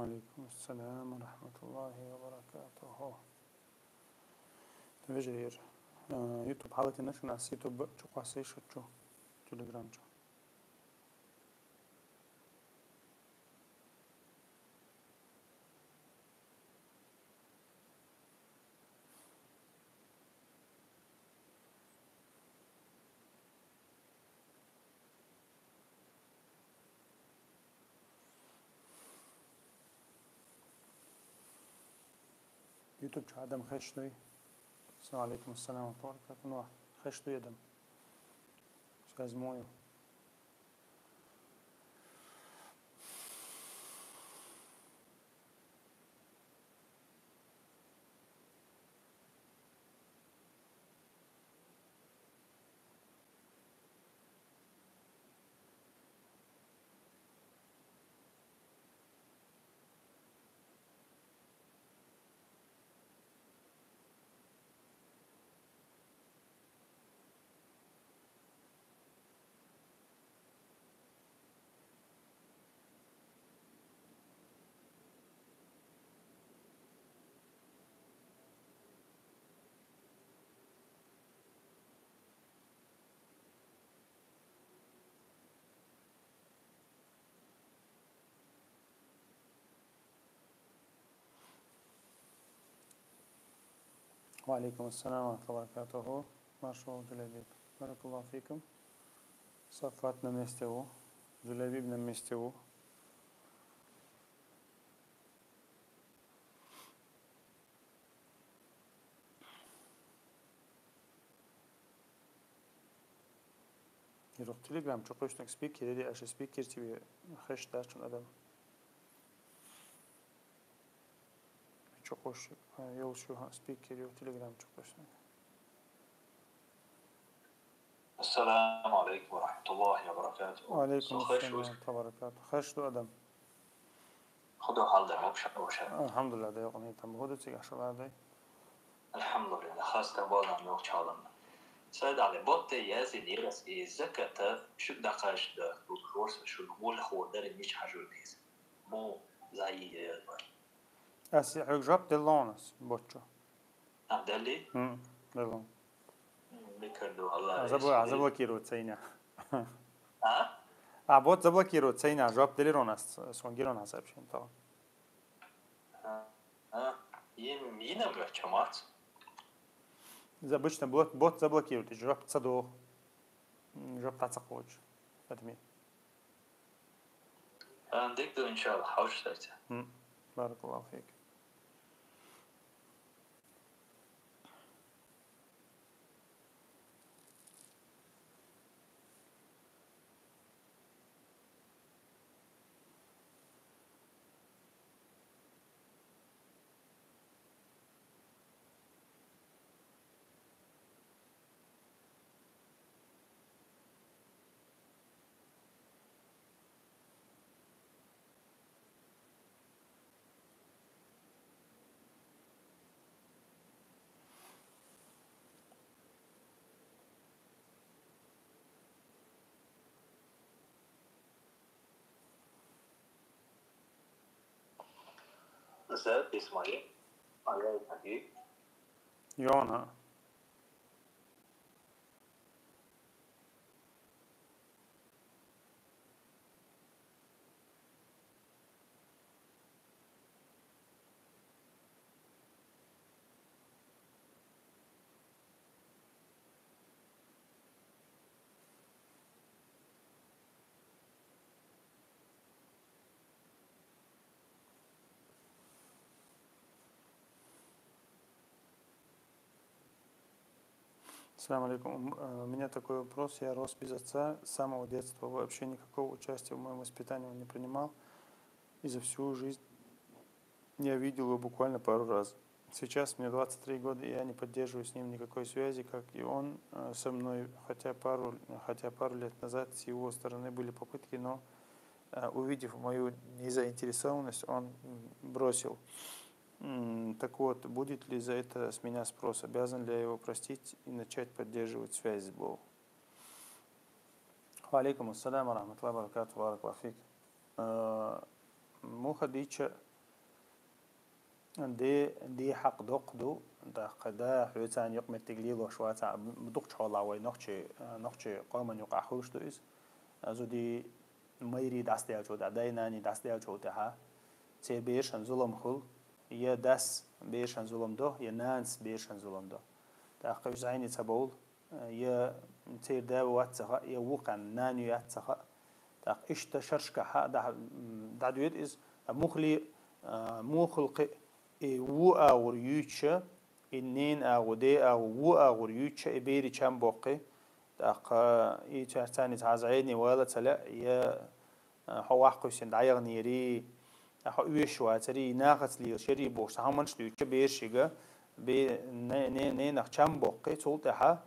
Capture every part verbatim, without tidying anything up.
Алейкум ассалам ва рахматуллахи ва баракатуху. Вежарий, э, YouTube хьалатина шуна, YouTube чу кхоссай шу, Telegram чу. YouTube чу адам хешдуй. Ва алейкум ассалам ва баракатух. Ну, хешдуй адам. Связь мою. Ва алейкум ассалам ва рахматуллахи ва баракатуху. Маршал, Джулейбиб. Баракаллаху фикум. Сафат на месте у. Джулейбиб на месте у. Ирох Telegram чу къуйшнаг спикер, или аша спикер тебе хеш дачун адам. Чу къуш, э, йол шу, ха, спикер, йол Telegram чу къуйшнаг. Ассаламу алейкум ва рахматуллахи ва баракатуху. Ва алейкум ассалам ва баракатуху. Хеш ду адам. Худо хал дай, вообще, вообще. Алхамдулиллах, дай, къуни там. Худо цига шалар дай. Алхамдулиллах, хаста болан, йох чалан. Сайд Али, ботте язи лирас и заката шуд дакаш да, тут хорс шуд гул хордар мич хажур диз. Мо заи е. Аси хьуг жоп делонас, бочо. А, дали? М, делон. М, бикарду, Аллах. А, забл-, а, заблокировать цейна. А? А, бот заблокировать цейна, жоп делиронас, сонгиронас вообще то. А, а, им, инам чамац. Обычно бот, бот заблокирует, жоп цадо. М, жоп тацакоч. Поэтому. Андек ду, иншаллах, хауш сайте. М, баракаллаху фик. Запись моей. А я и так и. Йона. Салам алейкум. М, э, у меня такой вопрос. Я рос без отца с самого детства. Вообще никакого участия в моем воспитании он не принимал. И за всю жизнь я видел его буквально пару раз. Сейчас мне двадцать три года, и я не поддерживаю с ним никакой связи, как и он, э, со мной, хотя пару, хотя пару лет назад с его стороны были попытки, но, э, увидев мою незаинтересованность, он, м, бросил. М, так вот, будет ли за это с меня спрос? Обязан ли я его простить и начать поддерживать связь с Богом? Ва алейкум ассалам ва рахматуллахи ва баракатух, баракаллаху фик. Э, муха дича, Де, де хьакъ доккха ду, тӀаккха да, хьоьца юкъаметтиг лелош вацахь, дукхачу хьолахь вай нохчий, нохчий къоман юкъахь хуьлуш ду иза. Зуди майрий дӀасадаьллачул тӀаьхьа, дай-наний дӀасадаьллачул тӀаьхьа, церан берашна зулам хуьлу, я дас берашна зулам до, я нанас берашна зулам до. ТӀаккха уьш зӀене ца бовлу, я церан да вац ца хаьа, я вукхарна нана ю яц ца хаьа. ТӀаккха иштта шерашкахь дӀа-, дӀадоьду иза, муххале, а, муххал кхин, и вон агӀор юьйцуш, и ненан агӀо, ден агӀо, вон агӀор юьйцуш, и берийн чам боккхий. ТӀаккха и цаьрца цхьа зӀене вала ца лаьа, я, а, хьо ваккхийсина дӀаяханарий, а, хьо оьшуш вацарий, нахаца лелаш ярий бохуш, цхьа хӀуманаш дуьйцуш берашка, бе-, не-, не-, ненах чам боккхий, цул тӀаьхьа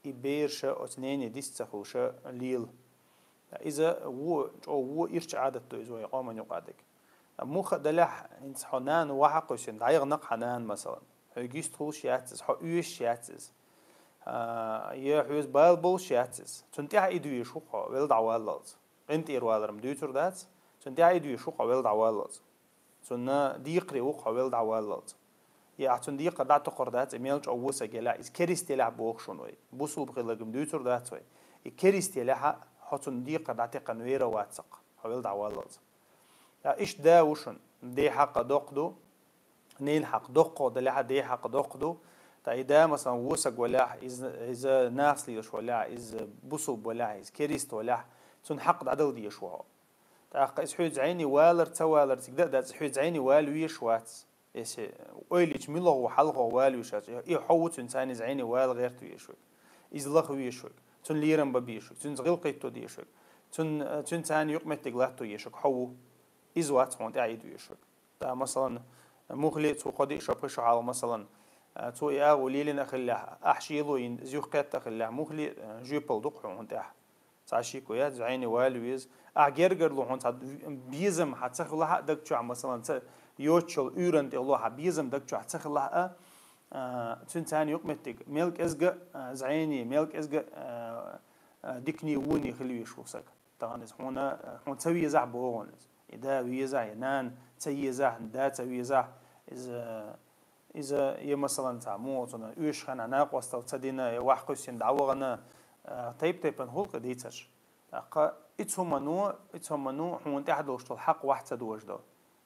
и бераш оцу нене дис ца хуьлуш лела. Иза вон, чӀогӀа вон ирча Ӏадат ду иза вай къоман юкъа дерг. Муха а далехь, хӀинца хьо нана вахьа кхуьссина, дӀаяханарг хьан нана, масалан. Хьоьга йистхуьлуш яц иза, хьо оьшуш яц иза. А, я хьоьца бала болуш яц иза. Цунна тӀаьхьа идвеш ву хьо, велла дӀаваллалц. КъинтӀера валар-м дуьйцур дац, цунна тӀаьхьа идвеш ву хьо, велла дӀаваллалц. Цунна декхаре ву хьо, велла дӀаваллалц. Я ахь цунна декхар дӀатокхур дац, и мел чӀогӀа вон саг елахь, иза керист елахь боху шуна вай. Бусулба хилларг-м дуьйцур дац вай. И керист елахь, хьо цунна декхар дӀатекхна вер вац-кх, хьо велла дӀаваллалц. Ткъа иштта да ву шуна, ден хьакъ доккха ду, ненан хьакъ доккха далехь, ден хьакъ доккха ду. Ткъа и да, масалан, вон саг валехь, иза, иза нахаца лелаш валехь, иза бусулба валехь, иза керист валехь, цунна хьакъ дӀадала дезаш ву хьо. ТӀаккха иза хьоьца зӀене валар, ца валар цига дан а дац, хьоьца зӀене вала везаш вац. Эсе ойла йича, муьлха ву хьалха вала везаш вац. И хьо ву цуьнца зӀене вала гӀерта везаш верг. Иза лаха везаш верг. Цунна лерам бан безаш верг. Цуьнца гӀиллакх хӀитто дезаш верг. Цунна, цуьнца юкъаметтиг латто езаш верг хьо ву. Иза вац хьуна тӀаьхьа идвеш верг. ТӀаккха, масалан, муххале а цо кхо-диъ шо, пхи шо хьалха, масалан, цо и агӀо лелийна а хиллехь, ахь шело йина, иза юхакхетта а хиллехь, муххале а жоьпалла ду-кх хьуна тӀехь. Цхьа шеко яц, зӀене вала веза. Ахь гергарло хьуна цхьа безам хьан ца хилахь а даг чохь, масалан, ца йоцучул уьйран тӀе ло хьан безам даг чохь ца хилахь а, а, цуьнца юкъаметтиг мел кӀезга а, зӀене, мел кӀезга а, а, дикане, воне хила везаш ву саг. Тахана иза хьуна, хьуна ца везахь боху хьуна иза. И да везахь, и нана ца езахь, да ца везахь, иза, иза я, масалан, цхьа муха цунна оьшуш хенахь накъосталла ца дина, я вахьа кхуьссина дӀавахана, а, тайп-тайпана хуьлу-кх и дийцарш. ТӀаккха и цу хӀумано, и цу хӀумано хьуна тӀехь долуш долу хьакъ вахьа ца дожадо.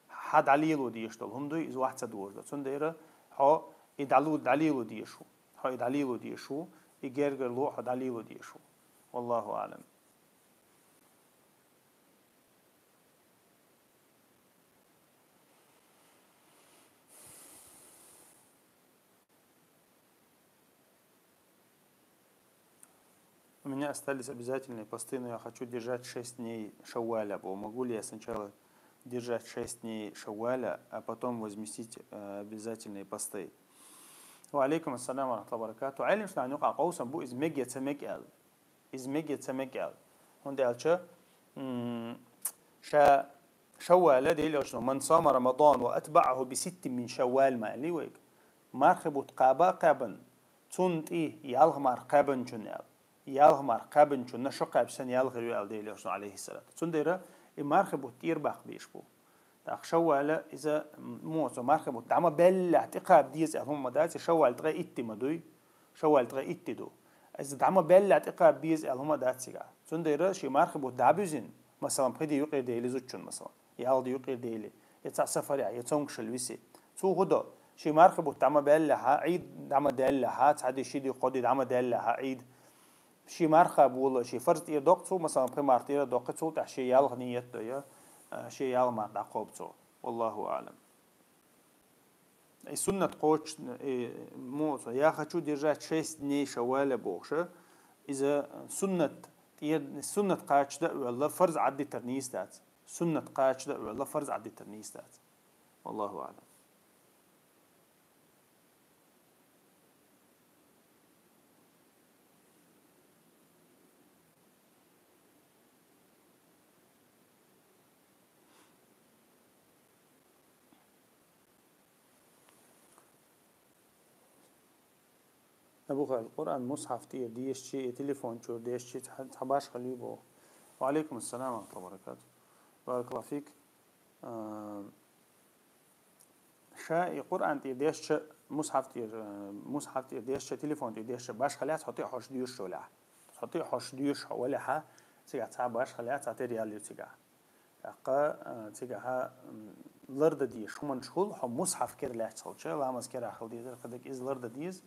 Хьан дӀалело дезаш долу хӀума дуй, иза вахьа ца дожадо. Цундела хьо и дӀалу-, дӀалело дезаш ву. Хьо и дӀалело дезаш ву, и гергарло хьо дӀалело дезаш ву. Валлаху аӀлам. У меня остались обязательные посты, но я хочу держать шесть дней Шавваля. Могу ли я сначала держать шесть дней Шавваля, а потом возместить, э, обязательные посты? Ва алейкум ассалам ва рахматуллахи ва баракатух. Ӏелим сан юкъа къовсам бу, иза мега я ца мега аьлла. Иза мега я ца мега аьлла. ХӀунда аьлча, м, ша Шавваля, Делан Элчано: «Ман сама Рамадан ва атбаӀаху би ситтин мин Шавваль», ма аьллий вайга. Мархи бутт кхаба а кхаьбна, цунна тӀе ялх марха кхаьбначунна аьлла. Ялх марха кхаьбначунна шо кхаьбча санна ялх хир ю аьлла Делан Элчано, алейхиссалату. Цундела и мархи бутт тӀера баккха безаш бу. ТӀаккха Шавваля иза, м, муха цо мархи бутт дӀа ма баьллехь тӀе кхаба деза аьлла хӀума ма дац, и Шавваль ткъе итт ди ма дуй. Шавваль ткъе итт ди ду. Иза дӀа ма баьллехь тӀе кхаба беза аьлла хӀума дац цигахь. Цундела шен мархи бутт дӀа а буьзина, масалан, пхи ди юкъера дели зудчун, масалан, ялх ди юкъера дели, я цхьа сафарехь, я цомгушалла виси. Цо хӀун до? Шен мархи бутт дӀа ма баьллехьа, Ӏийд дӀа ма даьллехьа, цхьа ди, ши ди, кхо ди дӀа ма даьллехьа, Ӏийд. Шен марха бола, шен фарз тӀера доккху цо, масалан, пхи марха тӀера доккху, цул тӀаьхьа шен ялх ниет до, я, а, шен ялх марха дӀакхобу цо. Валлаху аӀлам. И суннат кхочуш, и, муха цо: «Я хочу держать шесть дней Шавваля», бохуш, иза суннат тӀе-, суннат кхача дан а воьлла, фарз Ӏаддитар нийса дац. Суннат кхача дан а воьлла, фарз Ӏаддитар нийса дац. Валлаху аӀлам. Абу Халид, Къуръан мусхьаф тӀера дешчи, я телефон чуьра дешчи цхьа, цхьа башха хила ю боху. Ва алейкум ассалам ва рахматуллахи ва баракатух. Баракаллаху фик. А, Ша и Къуръан тӀера дешча, мусхьаф тӀера, э, мусхьаф тӀера дешча, телефон тӀера дешча башха лаьца хьо тӀехьош доьшуш валехьа. Хьо тӀехьош доьшуш хьо валехьа, цигахь цхьа башха лаьца, цхьа тера ял ю цигахь. ТӀаккха, э, цигахьа, м, ларда дезаш хӀуманаш хул, хьо мусхьаф кара лаьцча хилча, ламаз карахь хила дезар, кхидӀа иза ларда деза,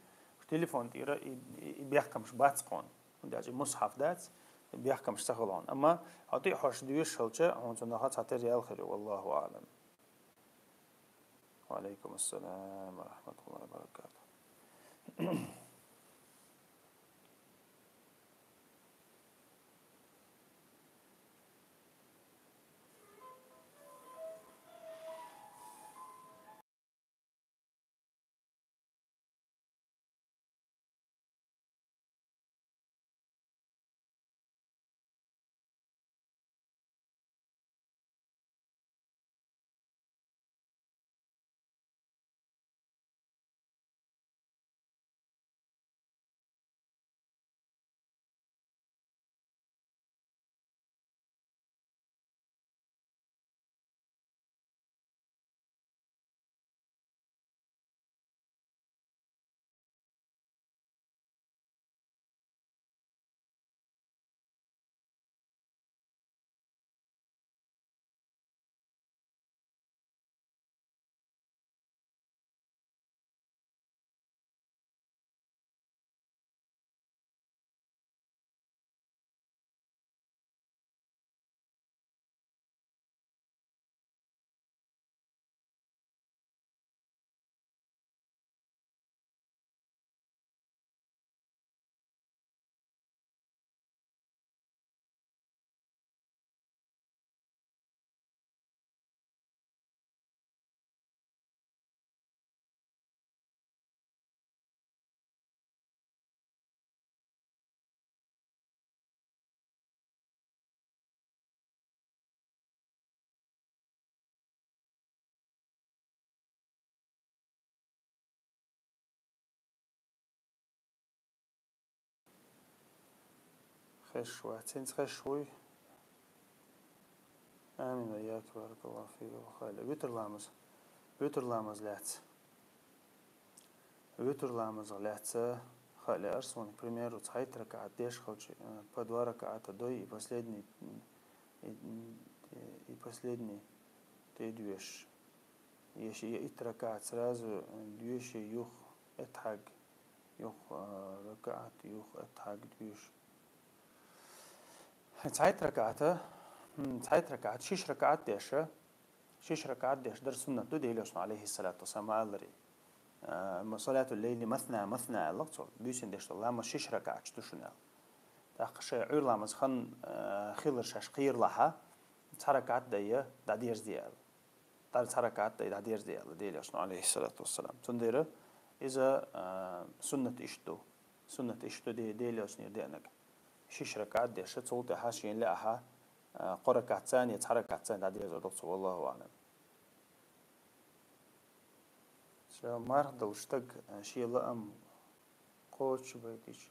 телефон тӀера и, и, и бехкамаш бац хьона. ХӀунда аьлча и мусхьаф дац, бехкамаш ца хул хьона. Амма хьо тӀехьош доьшуш хилча, хьона цунах цхьа тера ял хир ю, والله أعلم. وعليكم السلام ورحمة الله وبركاته. Хеш вац, хӀинца хеш вуй. آمين وإياك، بارك الله فيك وخير. Витр ламаз. Витр ламаз лаьца. Витр ламазах лаьца хала арсунг, к примеру, цхьайтта ракаӀат деш хилча, э, по два ракаӀата дой и последний, и, и последний тӀедоьш. Еши я итт ракаӀат сразу, э, доьши юха эттхьаг, юха, э, ракаӀат, юха эттхьаг доьш. Цхьайтта ракаӀата, м, цхьайтта ракаӀат, шиш ракаӀат деша, шиш ракаӀат деш дар суннат ду, Делошна, алейхиссалату вассалам, аллари. Э, ма-, صلاة الليل مثنى مثنى аьлла цо, буьйсанна деш дола ламаз шиш ракаӀаташ ду шуна аьлла. ТӀаккха шоай Ӏуьйра ламаз хан, э, хилар шаьш кхералахьа, цхьа ракаӀат дайя, дӀадерзаде аьлла. Дар цхьа ракаӀат дай дӀадерзаде аьлла, Делошна, алейхиссалату вассалам. Цундела иза, а, суннат иштта ду. Суннат иштта ду де-, Делошнера деанаг. Шиш ракаӀат деша, цул тӀехьа шена лаьа, а, кхо ракаӀат цани, цхьа ракаӀат цани дӀадерзадо цо, والله أعلم. Ша марха долу стаг, а, шен лаам кхочушбайтича.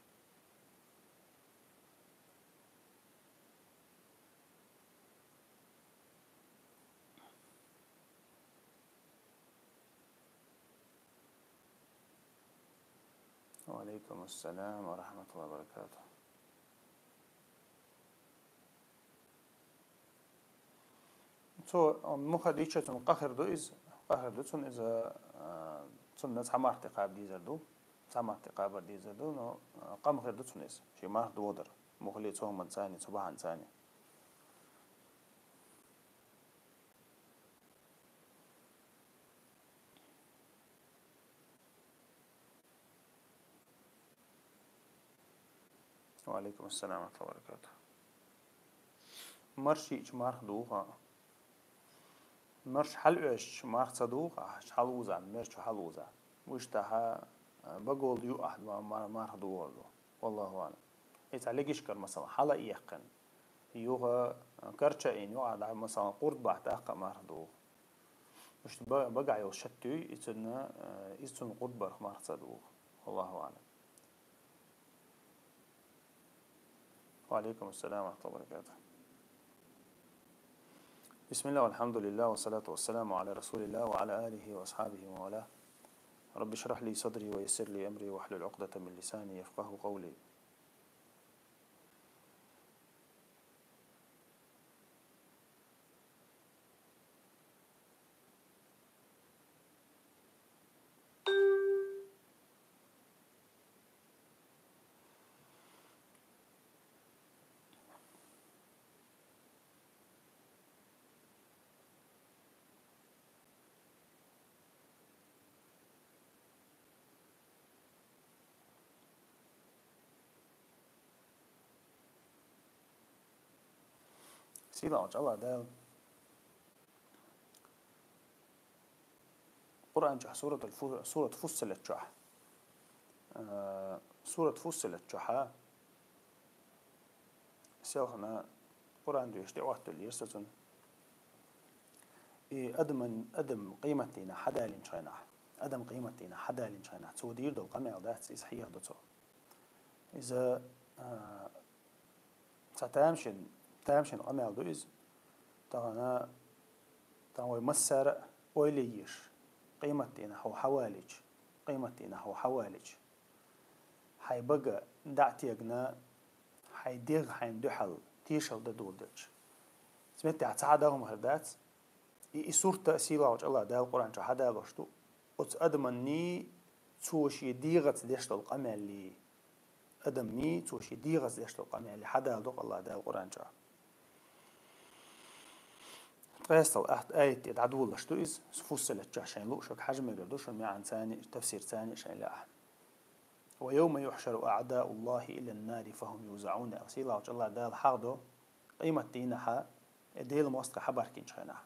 وعليكم السلام ورحمة الله وبركاته. Цо, м, муха дича цунна къахар ду иза, къахар ду цунна иза, а, цунна цхьа марха тӀе кхаба дезар ду, цхьа марха тӀе кхабар дезар ду, но, а, къа ма хир ду цунна иза, шен марха додар, муххале цу хӀуманца а, цу бахьанца а. وعليكم السلام ورحمة الله وبركاته. Марш йиъча марха духу, а? Марш хьалаоьшучу марха ца духу, а? Хьалауза, марш чу хьалауза. Вуьш тӀаьхьа, а, баголда ю ахь ма-, ма-, марха духур ду. والله أعلم. И цхьа легишкара, масала, хьала а яьккхина. Юха, а, карча а йина, юха дӀа, масала, къурд бахь тӀаккха а марха духу. Иштта ба-, багахь йолу шатта юй, и цунна, э, иза цунна къурд барх марха ца духу. والله أعلم. وعليكم السلام ورحمة الله وبركاته. بسم الله والحمد لله والصلاة والسلام على رسول الله وعلى آله وأصحابه ومن والاه. رب اشرح لي صدري ويسر لي أمري واحلل عقدة من لساني يفقهوا قولي. Сийлахьчу Аллах Дала Къуръан чохь суратул Фу-, сурат Фуссалат чохь. А, сурат Фуссалат чохьа селхана Къуръан доьшуш тӀе Ӏоттуьллера со цунна. И адаман, адам къематдийнахь хьадалинчу хенахь, адам къематдийнахь хьадалинчу хенахь, цо дийр долу къамел дац, иза хьеха до цо. Иза, а, цхьа тамашийна, тамашийна къамел ду иза. Тахана, тахана вай массара а ойла еш, къематдийнахь хьо хьавалийча, къематдийнахь хьо хьавалийча, хьайн бага дӀа а тегна, хьайн дегӀ хьайна дуьхьал тешалла дан доладелча. Цу меттехь цхьа а дагахь хӀума хир дац. И, и сурт а сийлахьчу Аллах Дала Къуръан чохь хьадалош ду. Оцу адаманний цо шен дегӀаца деш долу къамеллий. Адамний цо шен дегӀаца деш долу къамеллий хьадала ду Аллах Дала Къуръан чохь. Ткъестал ахт аят тӀе дӀадолалуш ду иза, Фуссалат чохь шайн луушаг хьажа мегар ду, шуна маьӀна царний, тафсир царний шайн лаахь. «ويوم يحشر أعداء الله إلى النار فهم يوزعون», аьлла, сийлахьчу Аллах Дала хьахадо къематдийнахьа, э, Делан мостагӀий хьабаркинчу хенахь.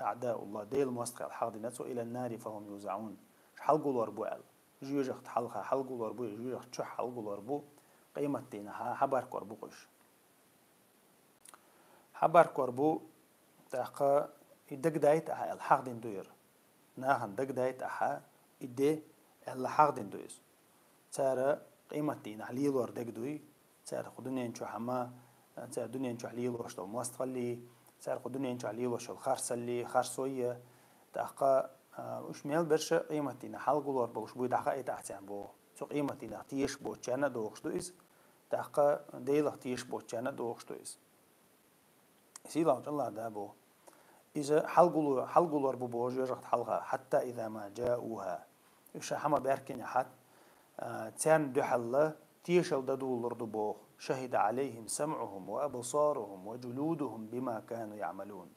«أعداء الله», Делан мостагӀий аьлла хьахдина цо, «إلى النار فهم يوزعون». Хьалгулор бу аьлла. Жоьжахатин хьалха хьалгулор бу, жоьжахатин чохь хьалгулор бу, къематдийнахьа хьабаркор бу-кх уьш. Хьабаркор бу, тӀаккха и дагадайта ахьа аьлла хьахдина ду яра. Нахана дагадайта ахьа и де аьлла хьахдина ду иза. Цара къематдийнахь лелор дагадуй, цара кху дуьнен чохь хьама, цара дуьнен чохь лелош долу мостагӀаллий, цара кху дуьнен чохь лелош йолу харсаллий, харсой а, тӀаккха, а, уьш мел берш а къематдийнахь хьалгулор болуш буй дӀахаийта ахьа царна боху. Цу къематдийнахь тешаш боцучарна а дохуш ду иза, тӀаккха Делах тешаш боцучарна а дохуш ду иза. Сийлахьчу Аллах Дала боху. Иза хьалгуло-, хьалгулор бу боху жоьжахатин хьалха, «حتى إذا ما جاءوها». Уьш хьама баьркинехь, а, царна дуьхьал тешалла дан долалур ду боху. «شهد عليهم سمعهم وأبصارهم وجلودهم بما كانوا يعملون».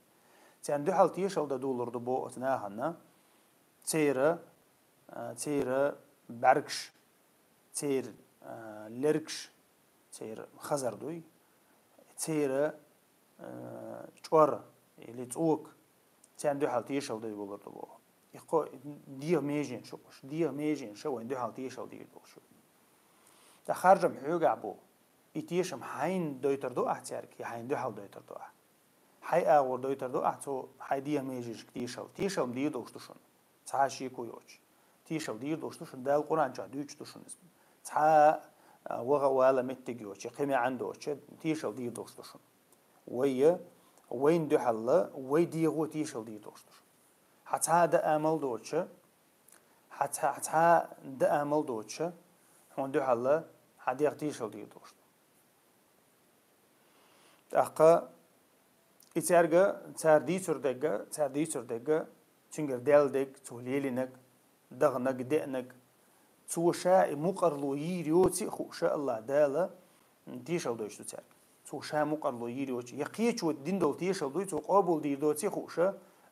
Царна дуьхьал тешалла дан долалур ду боху оцу нахана церан, а, церан бӀаьргаш, церан, а, лергаш, церан хазар дуй, церан, а, чӀор или цӀока, царна дуьхьал тешалла дан долалур ду боху. И кхо дегӀан меженаш ю-кх уьш, дегӀан меженаш а вайна дуьхьал тешалла дийр долуш ю. Ткъа харжам хьоьгахь бу. И тешам хьайна дойтур ду ахьа цаьрга, я хьайна дуьхьал дойтур ду ахьа? Хьайн агӀор дойтур ду ахьа цо хьайн дегӀан меженашка тешалла? Тешалла-м дийр долуш ду шуна. Цхьа а шеко йоцуш. Тешалла дийр долуш ду шуна, Дала Къуръан чохь дуьйцуш ду шуна иза. Цхьа а, а, ваха а вала меттиг йоцуш, я кхин маьӀна доцуш, тешалла дийр долуш ду шуна. Вай, вайна дуьхьал, вай дегӀо тешалла дийр долуш ду шуна. Хьан цхьа а дан амал доцуш, хьан цхьа, хьан цхьа а дан амал доцуш, хьуна дуьхьал хьан дегӀ тешалла дийр долуш ду. ТӀаккха и цаьрга, цара дийцур дерг, цара дийцур дерг, цуьнгара даьлла дерг, цо лелийнарг, даханарг, деанарг, цо ша и мукъарло йийр йоций а хууш, Аллах Дала тешалла дойтуш ду цаьрга. Цо ша мукъарло йийр йоций, я кхечо дина долу тешалла дуй, цо къобал дийр доций а хууш,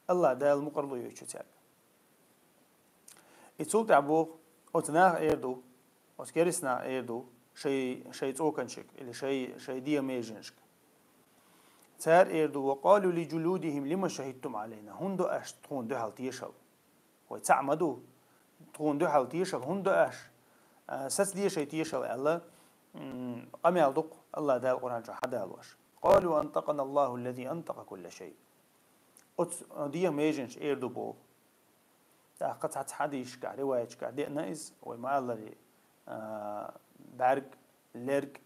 Аллах Дала мукъарло йойтуш ю цаьрга. И цул тӀаьхьа боху, оцу наха эр ду, оцу керист наха эр ду, шай, шай цӀоканчиг или шай, шай дегӀан меженашка. Цара эр ду: «وقالوا لجلودهم لم شهدتم علينا». «ХӀунда до аша тхуна дуьхьал тешал?» Вай цхьаъ ма ду, тхуна дуьхьал тешал хӀунда до аша? А, саца де шай тешал аьлла, м, къамел ду-кх Аллах Дала Къуръан чу хьадалош. «قالوا أنطقنا الله الذي أنطق كل شيء». Оцу дегӀан меженаш эр ду боху. ТӀаккха цхьа-цхьа хьадисашкахь, риваяташкахь деана иза, вай ма-аллара, а, бӀаьрг, лерг,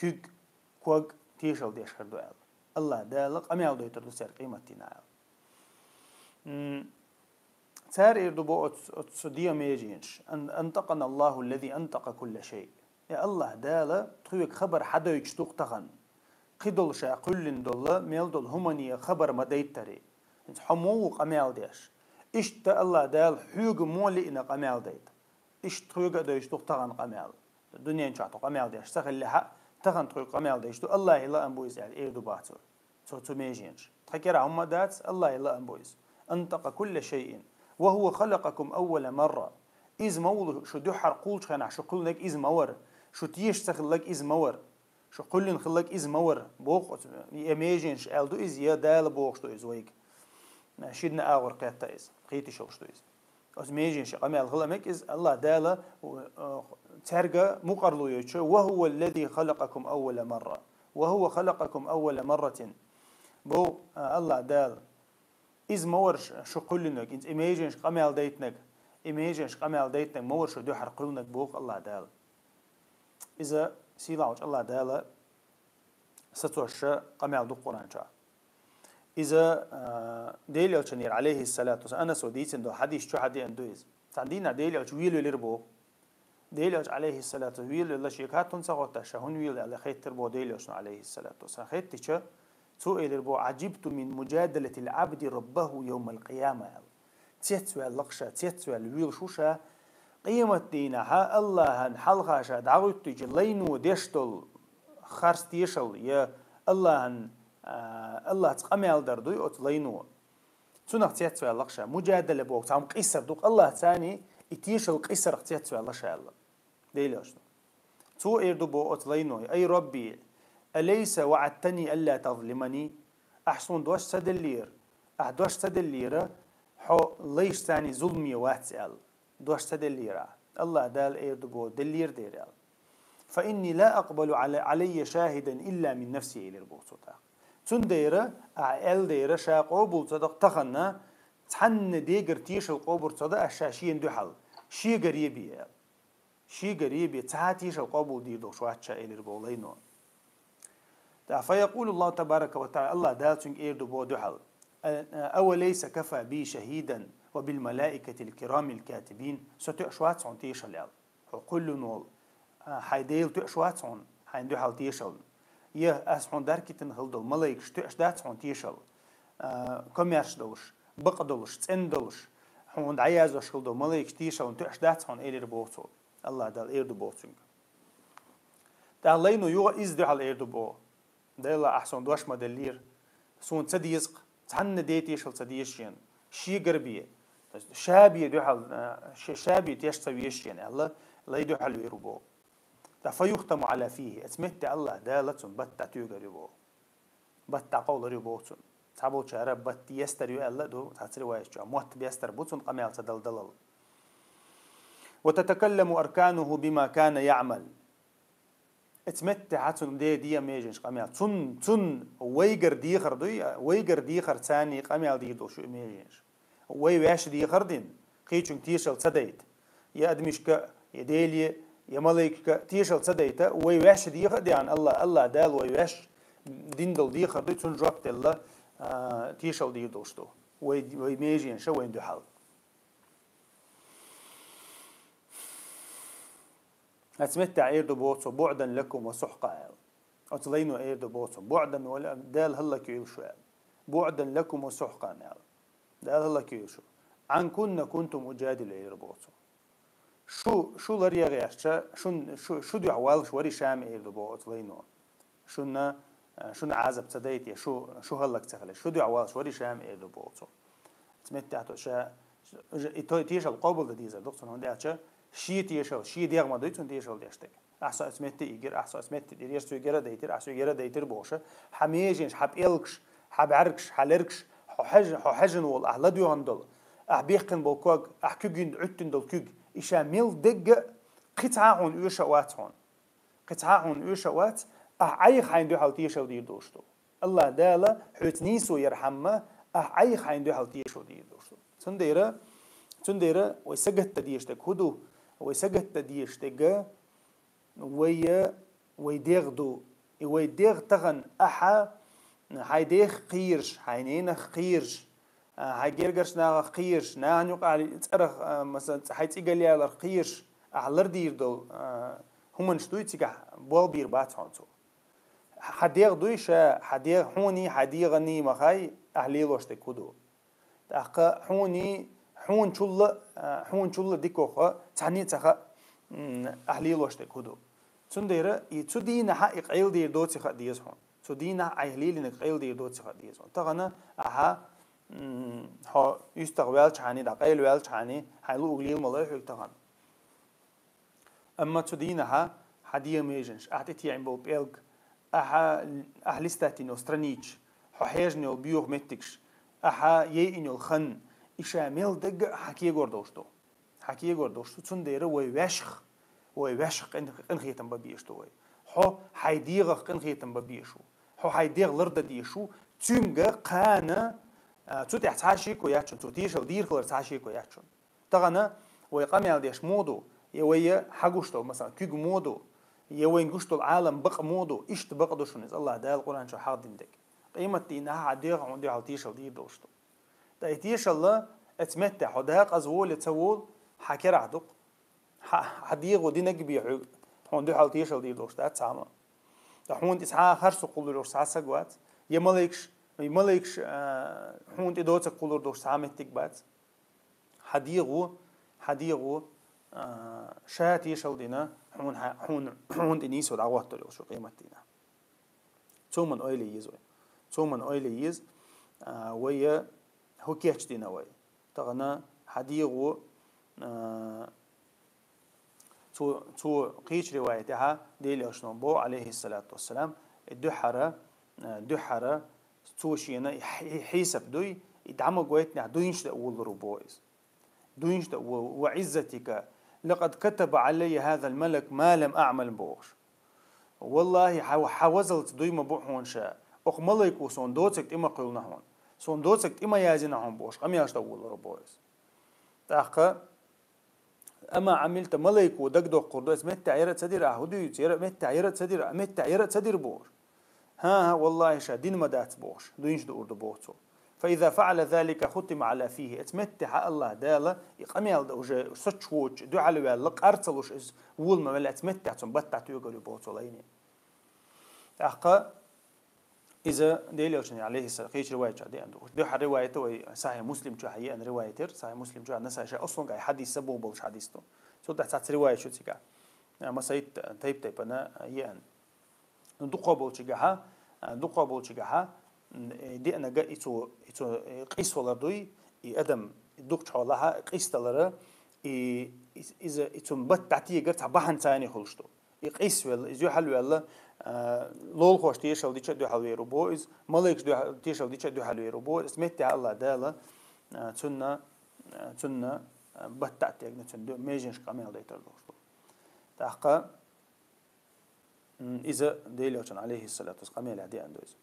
куьг, ког тешал деш хир ду аьлла. Аллах Дала къамел дойтур ду цаьрга къематдийнахь аьлла. М, цара эр ду бо оц-, оцу дегӀан меженаш: «Ан-, антакъана Аллаху аллази антакъа кулла шай». Я Аллах Дала тхоьга хабар хьадойтуш ду-кх тахан. Кхидолу ша кхоьллина долу, мел долу хӀумане хабар ма дайтаре. ХӀинца хьо муха ву къамел деш? Иштта Аллах Дала хьоьга муха лиъна къамел дайта? Иштта тхоьга а дойтуш ду-кх тахан къамел. Дуьнен чохь тхо къамел деш ца хиллехь а, тахан тхоьга къамел дайш ду, Аллахе лаам бу иза аьлла, эр ду боху цо. Цо цу меженаш. Тхан кӀира хӀумма а дац, Аллахе лаам бу иза. «Антакъа кулла шайин. Ва хӀува халакъакум аввала марра». Иза ма ву шу дуьххьара кхуллучу хенахь шу кхоьллинарг иза ма вара. Шу теша ца хилларг иза ма вара. Шу кхоьллина хилларг иза ма вара. Боху оцу, я меженаш аьлла ду иза, я Дала бохуш ду иза вайга. Шина агӀор кхетта иза. Кхеташ йолуш ду иза. Оцу меженаш къамел хила мега иза, Аллах Дала, э, цаьрга мукъарло йойтуш: «Ва хӀува аллази халакъакум аввала марра. Ва хӀува халакъакум аввала марратин». Бо, э, Аллах Дала. Иза ма вара ш-, шу кхоьллинарг, иза и меженаш къамел дайтинарг, и меженаш къамел дайтинарг ма вара шу дуьххьара кхоьллинарг, боху Аллах Дала. Иза сийлахьчу Аллах Дала сацош къамел ду Къуръан чохь. Иза, а, Делан Элчанера, алейхиссалату вассалам, Анаса дийцина долу хьадис чохь а деана ду иза. Цхьана дийнахь Делан Элча велавелира боху. Делан Элча, алейхиссалату, велавелла шега хӀума ца хоттуш, ша хӀунда велла аьлла хеттира боху Делан Элчано, алейхиссалату вассалам. Хеттича, цо элира боху: «Аджибту мин муджадалатил абди раббаху йовмал къияма», аьлла. Цецваьлла-кх ша, цецваьлла воьлуш ву ша, къематдийнахьа Аллахьан хьалха ша дӀахӀуьттича лайно деш долу харц тешал, я Аллахьан, а, Аллахьца къамел дар дуй оцу лайно. Цунах цецваьлла-кх ша, муджадала боху, цхьа хӀума къийсар ду-кх Аллахьца, и тешал къийсарх цецваьлла ша аьлла. Делан Элчано. Цо эр ду боху оцу лайно: «Ай Рабби, алайса ваъадтани алла тазлимани?» Ахь суна дош ца деллера, ахь дош ца деллера, хьо лайшца зуламе вац аьлла. Дош ца деллера ахь. Аллах Дала эр ду боху: «Деллера дера», аьлла. «Фа инни ла акъбалу ала-, алайя шахидан илла мин нафси», элира боху цо тӀаккха. Цундела ахь аьлла дера, ша къобал ца до-кх тахана, цхьанна дегара тешал къобал ца до аш ша шена дуьхьал, шегара бе аьлла. Шегара бе, цхьа а тешал къобал дийр долуш вац ша, элира боху лайно. ТӀаккха фаякъулу Аллаху табарака ва таӀала, Аллах Дала цуьнга эр ду боху дуьхьал: «Авалайса кафа би шахидан ва бил малаикатил кирамил катибин?» Со тоьаш вац хьуна тешал аьлла. Хьо кхоьллина волу, а, хьайн Дела тоьаш вац хьуна, хьайна дуьхьал тешална? Я ас хьуна даркийтина хила долу малайкаш тоьаш дац хьуна тешал? А, комаьрша долуш, бакъ долуш, цӀена долуш, хьуна дӀаяздеш хила долу малайкаш тешална тоьаш дац хьуна, элира боху цо. Аллах Дала эр ду боху цуьнга. ТӀаккха лайно юха иза дуьхьал эр ду боху: «Дела, ахь суна дош ма деллера, суна ца деза-кх, цхьанна де тешал ца деза шена, шегара бе, ша бе дуьхьал, а, ша, ша бе теш ца веза шена», аьлла, лай дуьхьал вийр ву боху. ТӀаккха фаюхтаму ала фихи, оцу метте Аллах Дала цуьнан бат дӀатоьгур ю боху. Бат дӀакъовлур ю боху цунна. Цхьаболчара бат естар ю аьлла а ду, цхьацца риваят чохь мотт бестар бу цунна къамел ца дала далал. «Ва татакалламу аркануху бима кана яъмал». Оцу меттехь цунна де, де меженаш къамел. Цунна, цунна вайгара дехар дуй, вайгара дехар царний къамел дийр долуш ю и меженаш. Вай ваьш дехар дина, кхечуьнга тешал ца дайта. Я адамашка, я Деле, я малайкашка тешал ца дайта, вай ваьш деха а деана, Аллах, Аллах Дала вай ваьш дина долу дехар дуй, цунна жоп делла, а, тешал дийр долуш ду. Вай, вай меженаша вайна дуьхьал. Оцу меттехь эр ду боху цо: «БуӀдан лакум ва сухькъа», аьлла. Оцу лайно эр ду боху цо: «БуӀдан ва ла-, Дала хӀаллакйойла шу», аьлла. «БуӀдан лакум ва сухькъан», аьлла. «Дала хӀаллакйойла шу». «Ӏанкунна кунту уджадилу», элира боху цо. Шу, шу ларъян гӀерташ, шун, шу, шу дуьхьа валлаш вара ша ма эр ду боху оцу лайно. Шуна, шуна Ӏазап ца дайта, шу, шу хӀаллак ца хилийта, шу дуьхьа валлаш вара ша ма эр ду боху цо. Оцу меттехь тхо ша, и то-, тешал къобал дан дезар ду-кх цунна, хӀунда аьлча шен тешал, шен дегӀ ма дуй цунна тешал деш дерг. Ахь со оцу метте ийгира, ахь со оцу метте дирира, соьгара а дайтира, ахь соьгара а дайтира бохуш, хьан меженаш, хьан пӀелгаш, хьан бӀаьргаш, хьан лергаш, хьо хьежа-, хьо хьежина волу, ахь ладоьгӀна долу, ахь бехкина болу ког, ахь куьг йина, Ӏуьттина долу куьг, и ша мел дерг а кхин цхьа а хьуна оьшу а вац хьуна. Кхин цхьа а хьуна оьшу а вац, ахь Ӏайха хьайна дуьхьал тешал дийр долуш ду. Аллах Дала хьоьца нийсо ярхьама, ахь Ӏайха хьайна дуьхьал тешал дийр долуш ду. Цундела, цундела вай сагатдан дезаш дерг хӀун ду? Вай сагатдан дезаш дерг вай, вай дегӀ ду. И вай дегӀ тахана ахьа хьайн дех кхийраш, хьайн ненах кхийраш, а, хьай гергарча нахах кхераш, нахана юкъахь цӀерах, а, масала, хьай цӀе галъяларх кхераш, ахьа лардийр долу, а, хӀуманаш дуй цигахь, болх бийр бац хьуна цо. Хьан дегӀ дуй ша, хьан дегӀ хьуний, хьан дегӀаний ма хай, ахьа лелош дерг хӀун ду. ТӀаккха хьуний, хьуна чулла, а, хьуна чулла дика ваха, цхьанне а ца хаьа, м, ахьа лелош дерг хӀун ду. Цундела и цу дийнахьа и къайладер доций хаа деза хьуна. Цу дийнахьа айхьа лелийнарг къайладер доций хаа деза хьуна. Тахана ахьа, м, хьо уьстагӀ ваьлчхьана, дӀа къайла ваьлчхьана, хьайн луъург лела ма лой хьоьга тахана. Амма цу дийнахьа хьан дегӀан меженаш, ахьа тӀетеӀна болу пӀелг, ахьа, ахьа листать йина йолу страничаш, хьо хьежна йолу боьха меттигаш, ахьа яйина йолу хан, и ша мел дагга а хьан кегор долуш ду. Хьан кегор долуш ду, цундела вай ваьшах, вай ваьшах къин-, къинхетам бан безаш ду вай. Хьо хьайн дегӀах къинхетам бан безаш ву. Хьо хьайн дегӀ лардан дезаш ву, цуьнга кхана, а, цу тӀехь цхьа шеко яц шуна, цо тешалла дийр хилар цхьа шеко яц шуна. Тахана вай къамел деш муха ду, я вай я хьан гуш долу, масала, куьг муха ду, я вайна гуш долу Ӏалам бакъ муха ду, иштта бакъ ду шуна иза АллахӀ Дала Къуръан чохь хьахдина дерг. Къематдийнахь хьан дегӀ хьуна дуьхьал тешалла дийр долуш ду. Ткъа и тешалла, оцу меттехь хьо декъаза волу я ца волу, хьан керахь ду-кх. Хьан, хьан дегӀо динарг бен хьоьга, хьуна дуьхьал тешалла дийр долуш дац цхьамма. Ткъа хьуна тӀе цхьа а харцо кхуллур йолуш цхьа а саг вац, я малайкаш, я малайкаш, а, хьуна тӀе доцург кхуллур долуш цхьа а меттиг бац. Хьан дегӀо, хьан дегӀо, а, ша тешалла дина, хьуна хьа-, хьуна, хьуна тӀе нийсо дӀахӀоттор йолуш ю къематдийнахь. Цо ма ойла е еза вай. Цо ма ойла е еза, а, вай я хӀун кечдина вай. Тахана хьан дегӀо, а, цо, цо кхечу риваятехь Делан Элчано бо, алейхиссалату вассалам, и дуьххьара, а, дуьххьара цо шена и хьи-, хьисап дуй, и дӀа ма гойтинехь дуйнаш дан а волалур ву бо иза. Дуйнаш дан а волалур ву, «Ва иззатика, лакъад катаба алайя хазал малак ма лам аъмал», бохуш. «Валлахи, хьан, хьан вазалца дуй ма бу хьуна ша, окху малайко суна доцург тӀе ма кхоьллина хьуна, суна доцург тӀе ма яздина хьуна», бохуш, къамелаш дан а волалур ву бо иза. ТӀаккха, «Ама Ӏамилта», малайко дагадоккхур ду, оцу меттехь яра а ца дира ахьа, хӀун дуьйцу, яра а меттехь яра а ца дира, меттехь яра а ца дира бохуш. «ХӀан-хӀа, валлахи, ша дина ма дац», бохуш, цо. «Фа иза фаъала залика хутима ала фихи». Оцу меттехь АллахӀ Дала и къамел дан уже соцуш воцуш, дуьхьал ваьлла, къар ца луш иза вола ма ваьлла, оцу меттехь цунна баттахь тоьгур ю боху цо лайне. ТӀаккха иза Делан Элчано, алейхиссалам, кхечу риваят чохь деана ду. Дуьххьара риваят вай Сахьихь Муслим чохь еана риваят яра. Сахьихь Муслим чохь Насаи ша ослунгай хьадис, са боху болуш хьадис ду. Цул тӀаьхьа цхьацца риваят шу цигахь. А, масайт тайп-тайпана еана. Ну, дукхо болчигахьа, а, дукхо болчигахьа, м, э, деанага и цо, и цо, э, къийсавалар дуй, и адам дукхачу хьолахьа къийсадалара, и, и, иза, и цунна бат дӀатегар цхьа бахьана царна хуьлуш ду. И къийсавелла, иза юьхьалвелла, а, лолахоша тешалла дича а дуьхьал вер ву бо иза, малайкаш дуьхьа-, тешалла дича а дуьхьал вер ву бо иза, меттехь АллахӀ Дала, а, цунна, а, цунна, а, бат дӀатегна, цунна ду-, меженаш къамел дайтар долуш ду. ТӀаккха, м, иза Делан Элчано, алейхиссалату вассалам, къамелехь деана ду иза.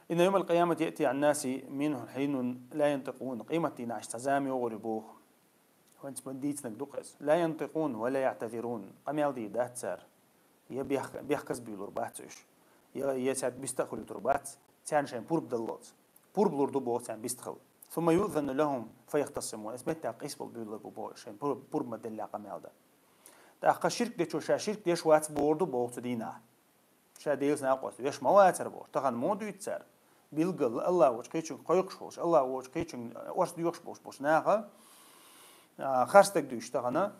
«Инна йомал къиямати яъти ан-наси минху хьинун ла янтикъун». Къематдийнахь цхьа зама йогӀур ю боху. ХӀинца ма дийцинарг ду-кх иза. «Ла янтикъун ва ла яътазирун». Къамел дийр дац цара. Я бехк-, бехказа буьйлур бац уьш. Я, я цаьрга биста а хуьлуьйтур бац. Царна шайн пурба даллалц. Пурба лур ду боху царна биста хила. «Сумма юъзану лахум фа яхтасимун». Оцу меттехь къийсабала буьйлалур бу боху, шайн пур-, пурба ма-деллехь къамел дан. ТӀаккха ширк дечо ша ширк деш вац бохур ду боху цу дийнахь. Ша Делаца накъост веш ма вацара бохуш. Тахана муха дуьйцу цара? Билггала АллахӀ волчу кхечуьнга кхойкхуш волуш, АллахӀ волчу кхечуьнга орца доьхуш болуш, болуш наха, а, харц дерг дуьйцуш тахана,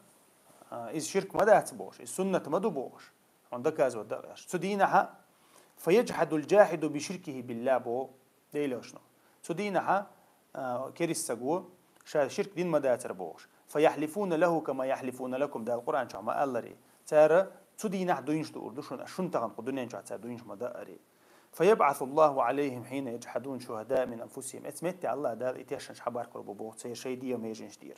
а, иза ширк ма дац бохуш, иза суннат ма ду бохуш. Хьуна доказывать дан а гӀерташ. Цу дийнахьа, «Фа яджхьадул джахьиду би ширкихи биллахӀ», бо Делан Элчано. Цу дийнахьа, а, керист саго ша ширк дина ма дацара бохуш. «Фа яхьлифуна лаху кама яхьлифуна лакум», Дала Къуръан чохь ма-алларе. Цара цу дийнахь дуйнаш дуур ду шуна, шуна тахана кху дуьнен чохь цара дуйнаш ма дааре. «Фа ябъасу Аллаху алейхим хьина яджхьадун шухада мин анфусихим». Оцу метте АллахӀ Дала и тешнаш хьабаркор бу боху, церан шайн дегӀан меженаш тӀера.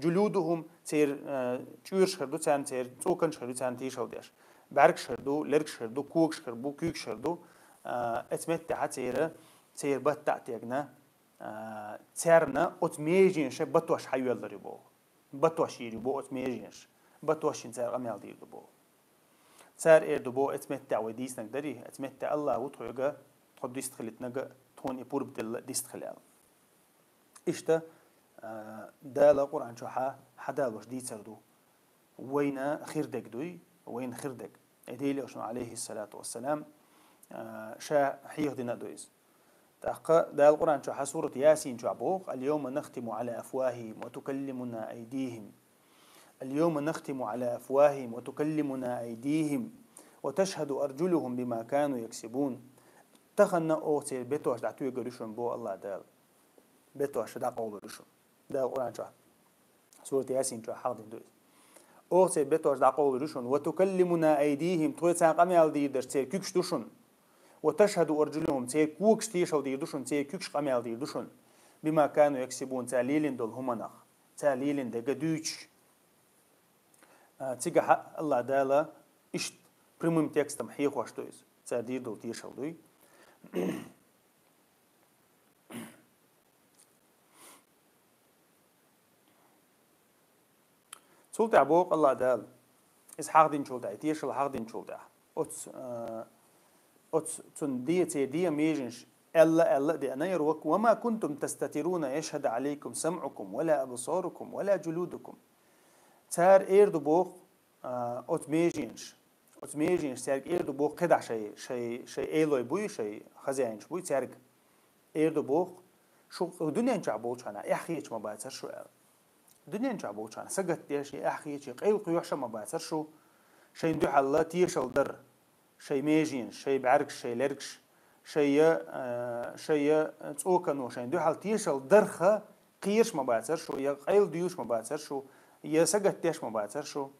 «Джулюдухум», церан, э, чӀоьраш хир ду царна, церан цӀоканаш хир ду царна тешалла деш. БӀаьргаш хир ду, лергаш хир ду, когаш хир бу, куьйгаш хир ду. Э, оцу меттехьа церан, церан бат дӀа а тегна, э, царна оцу меженашан батош хьайоьллур ю боху. Батош йийр ю боху оцу меженаш. Батош йина цара къамел дийр ду боху. Цара эр ду боху, оцу меттехь вай дийцинарг дарий, оцу меттехь АллахӀ ву тхоьга хьо дистхилийтинарг тхона и пурба делла дистхила аьлла. Иштта, а, Дала Къуръан чу хьа-, хьадалош дийцар ду. Вайна хир дег дуй, вайна хир дег. Э, Делан Элчано, алейхиссалату вассалам, а, ша хьеха дина а ду из. ТӀаккха Дала Къуръан чу хьа сурат Ясин чу боху: «اليوم نختم على أفواههم وتكلمنا أيديهم. اليوم نختم على أفواههم وتكلمنا أيديهم وتشهد أرجلهم بما كانوا يكسبون». Тахана оха церан бетош дӀатоьгур ю шуна, боху Аллах Дала. Бетош дӀакъовлур ю шуна. Дала Къуръан чу, сурат Ясин чу хьахдина ду иза. Оха церан бетош дӀакъовлур ю шуна. «وتكلمنا أيديهم», тхоьца къамел дийр дерш церан куьгаш ду шуна. «وتشهد أرجلهم», церан когаш тешал дийр ду шуна, церан куьгаш къамел дийр ду шуна. «بما كانوا يكسبون», цара лелийна долу хӀуманах, цара лелийна дерг дуьйцуш. А, цигахь Аллах Дала иштта прямым текстом хьехош ду иза. Цара дийр долу тешал дуй. Цул тӀаьхьа боху Аллах Дала, иза хьахдинчул тӀаьхьа, и тешал хьахдинчул тӀаьхьа, оцу, а, оцу цунна де-, церан дегӀан меженаш аьлла, аьлла а деана яра вака: «وما كنتم تستترون أن يشهد عليكم سمعكم ولا أبصاركم ولا جلودكم». Цара эр ду боху, а, оцу меженаш, оцу меженаш цаьрга эр ду боху кхидӀа шайн, шайн, шайн элой буй, шайн хозяинаш буй цаьрга. Эр ду боху, шу дуьнен чохь болчу хьана эхь хеташ ма бацара шу аьлла. Дуьнен чохь болчу хьана сагатдеш, я эхь хеташ, я къайла кхоьхьуш а ма бацара шу, шайна дуьхьал тешал дар, шайн меженаш, шайн бӀаьргаш, шайн лергаш, шайн я, а, шайн я цӀокано шайна дуьхьал тешал дарх кхоьруш ма бацара шу, я къайла дуьйлуш ма бацара шу, я сагатдеш ма бацара шу.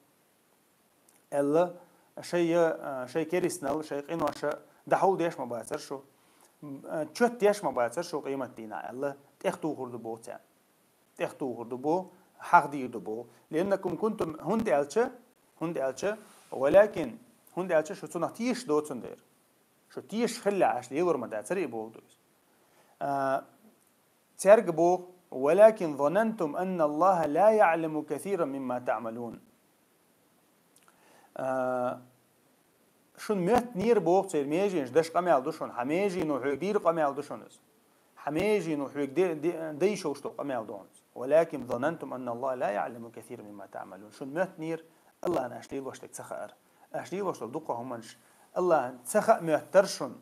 Аьлла, шайн я, а, шайн керстанал, шайн къинош дӀахьулдеш ма бацара шу, м, а, чоьттеш ма бацара шу къематдийнахь аьлла, тӀехтухур ду боху царна. ТӀехтухур ду боху, хьахдийр ду боху. «لأنكم كنتم», хӀунда аьлча, хӀунда аьлча, «ولكن», хӀунда аьлча шу цунах тешаш доцун дера. Шу тешаш хилла аша лелор ма дацара и боху ду иза. А, Цаьрга боху: «ولكن ظننتم أن الله لا يعلم كثيرا مما تعملون». А, шуна моьттинера боху церан меженаш даш къамел ду шуна, хьан межено хьоьга дийр къамел ду шуна иза. Хьан межено хьоьга де-, де-, дайшалш долу къамел ду хьуна иза. «ولكن ظننتم أن الله لا يعلم كثيرا مما تعملون». Шуна моьттинера, Аллахна аша лелош дерг ца хаьара. Аша лелош долу дукха хӀуманаш Аллахна ца хаа моьттара шуна.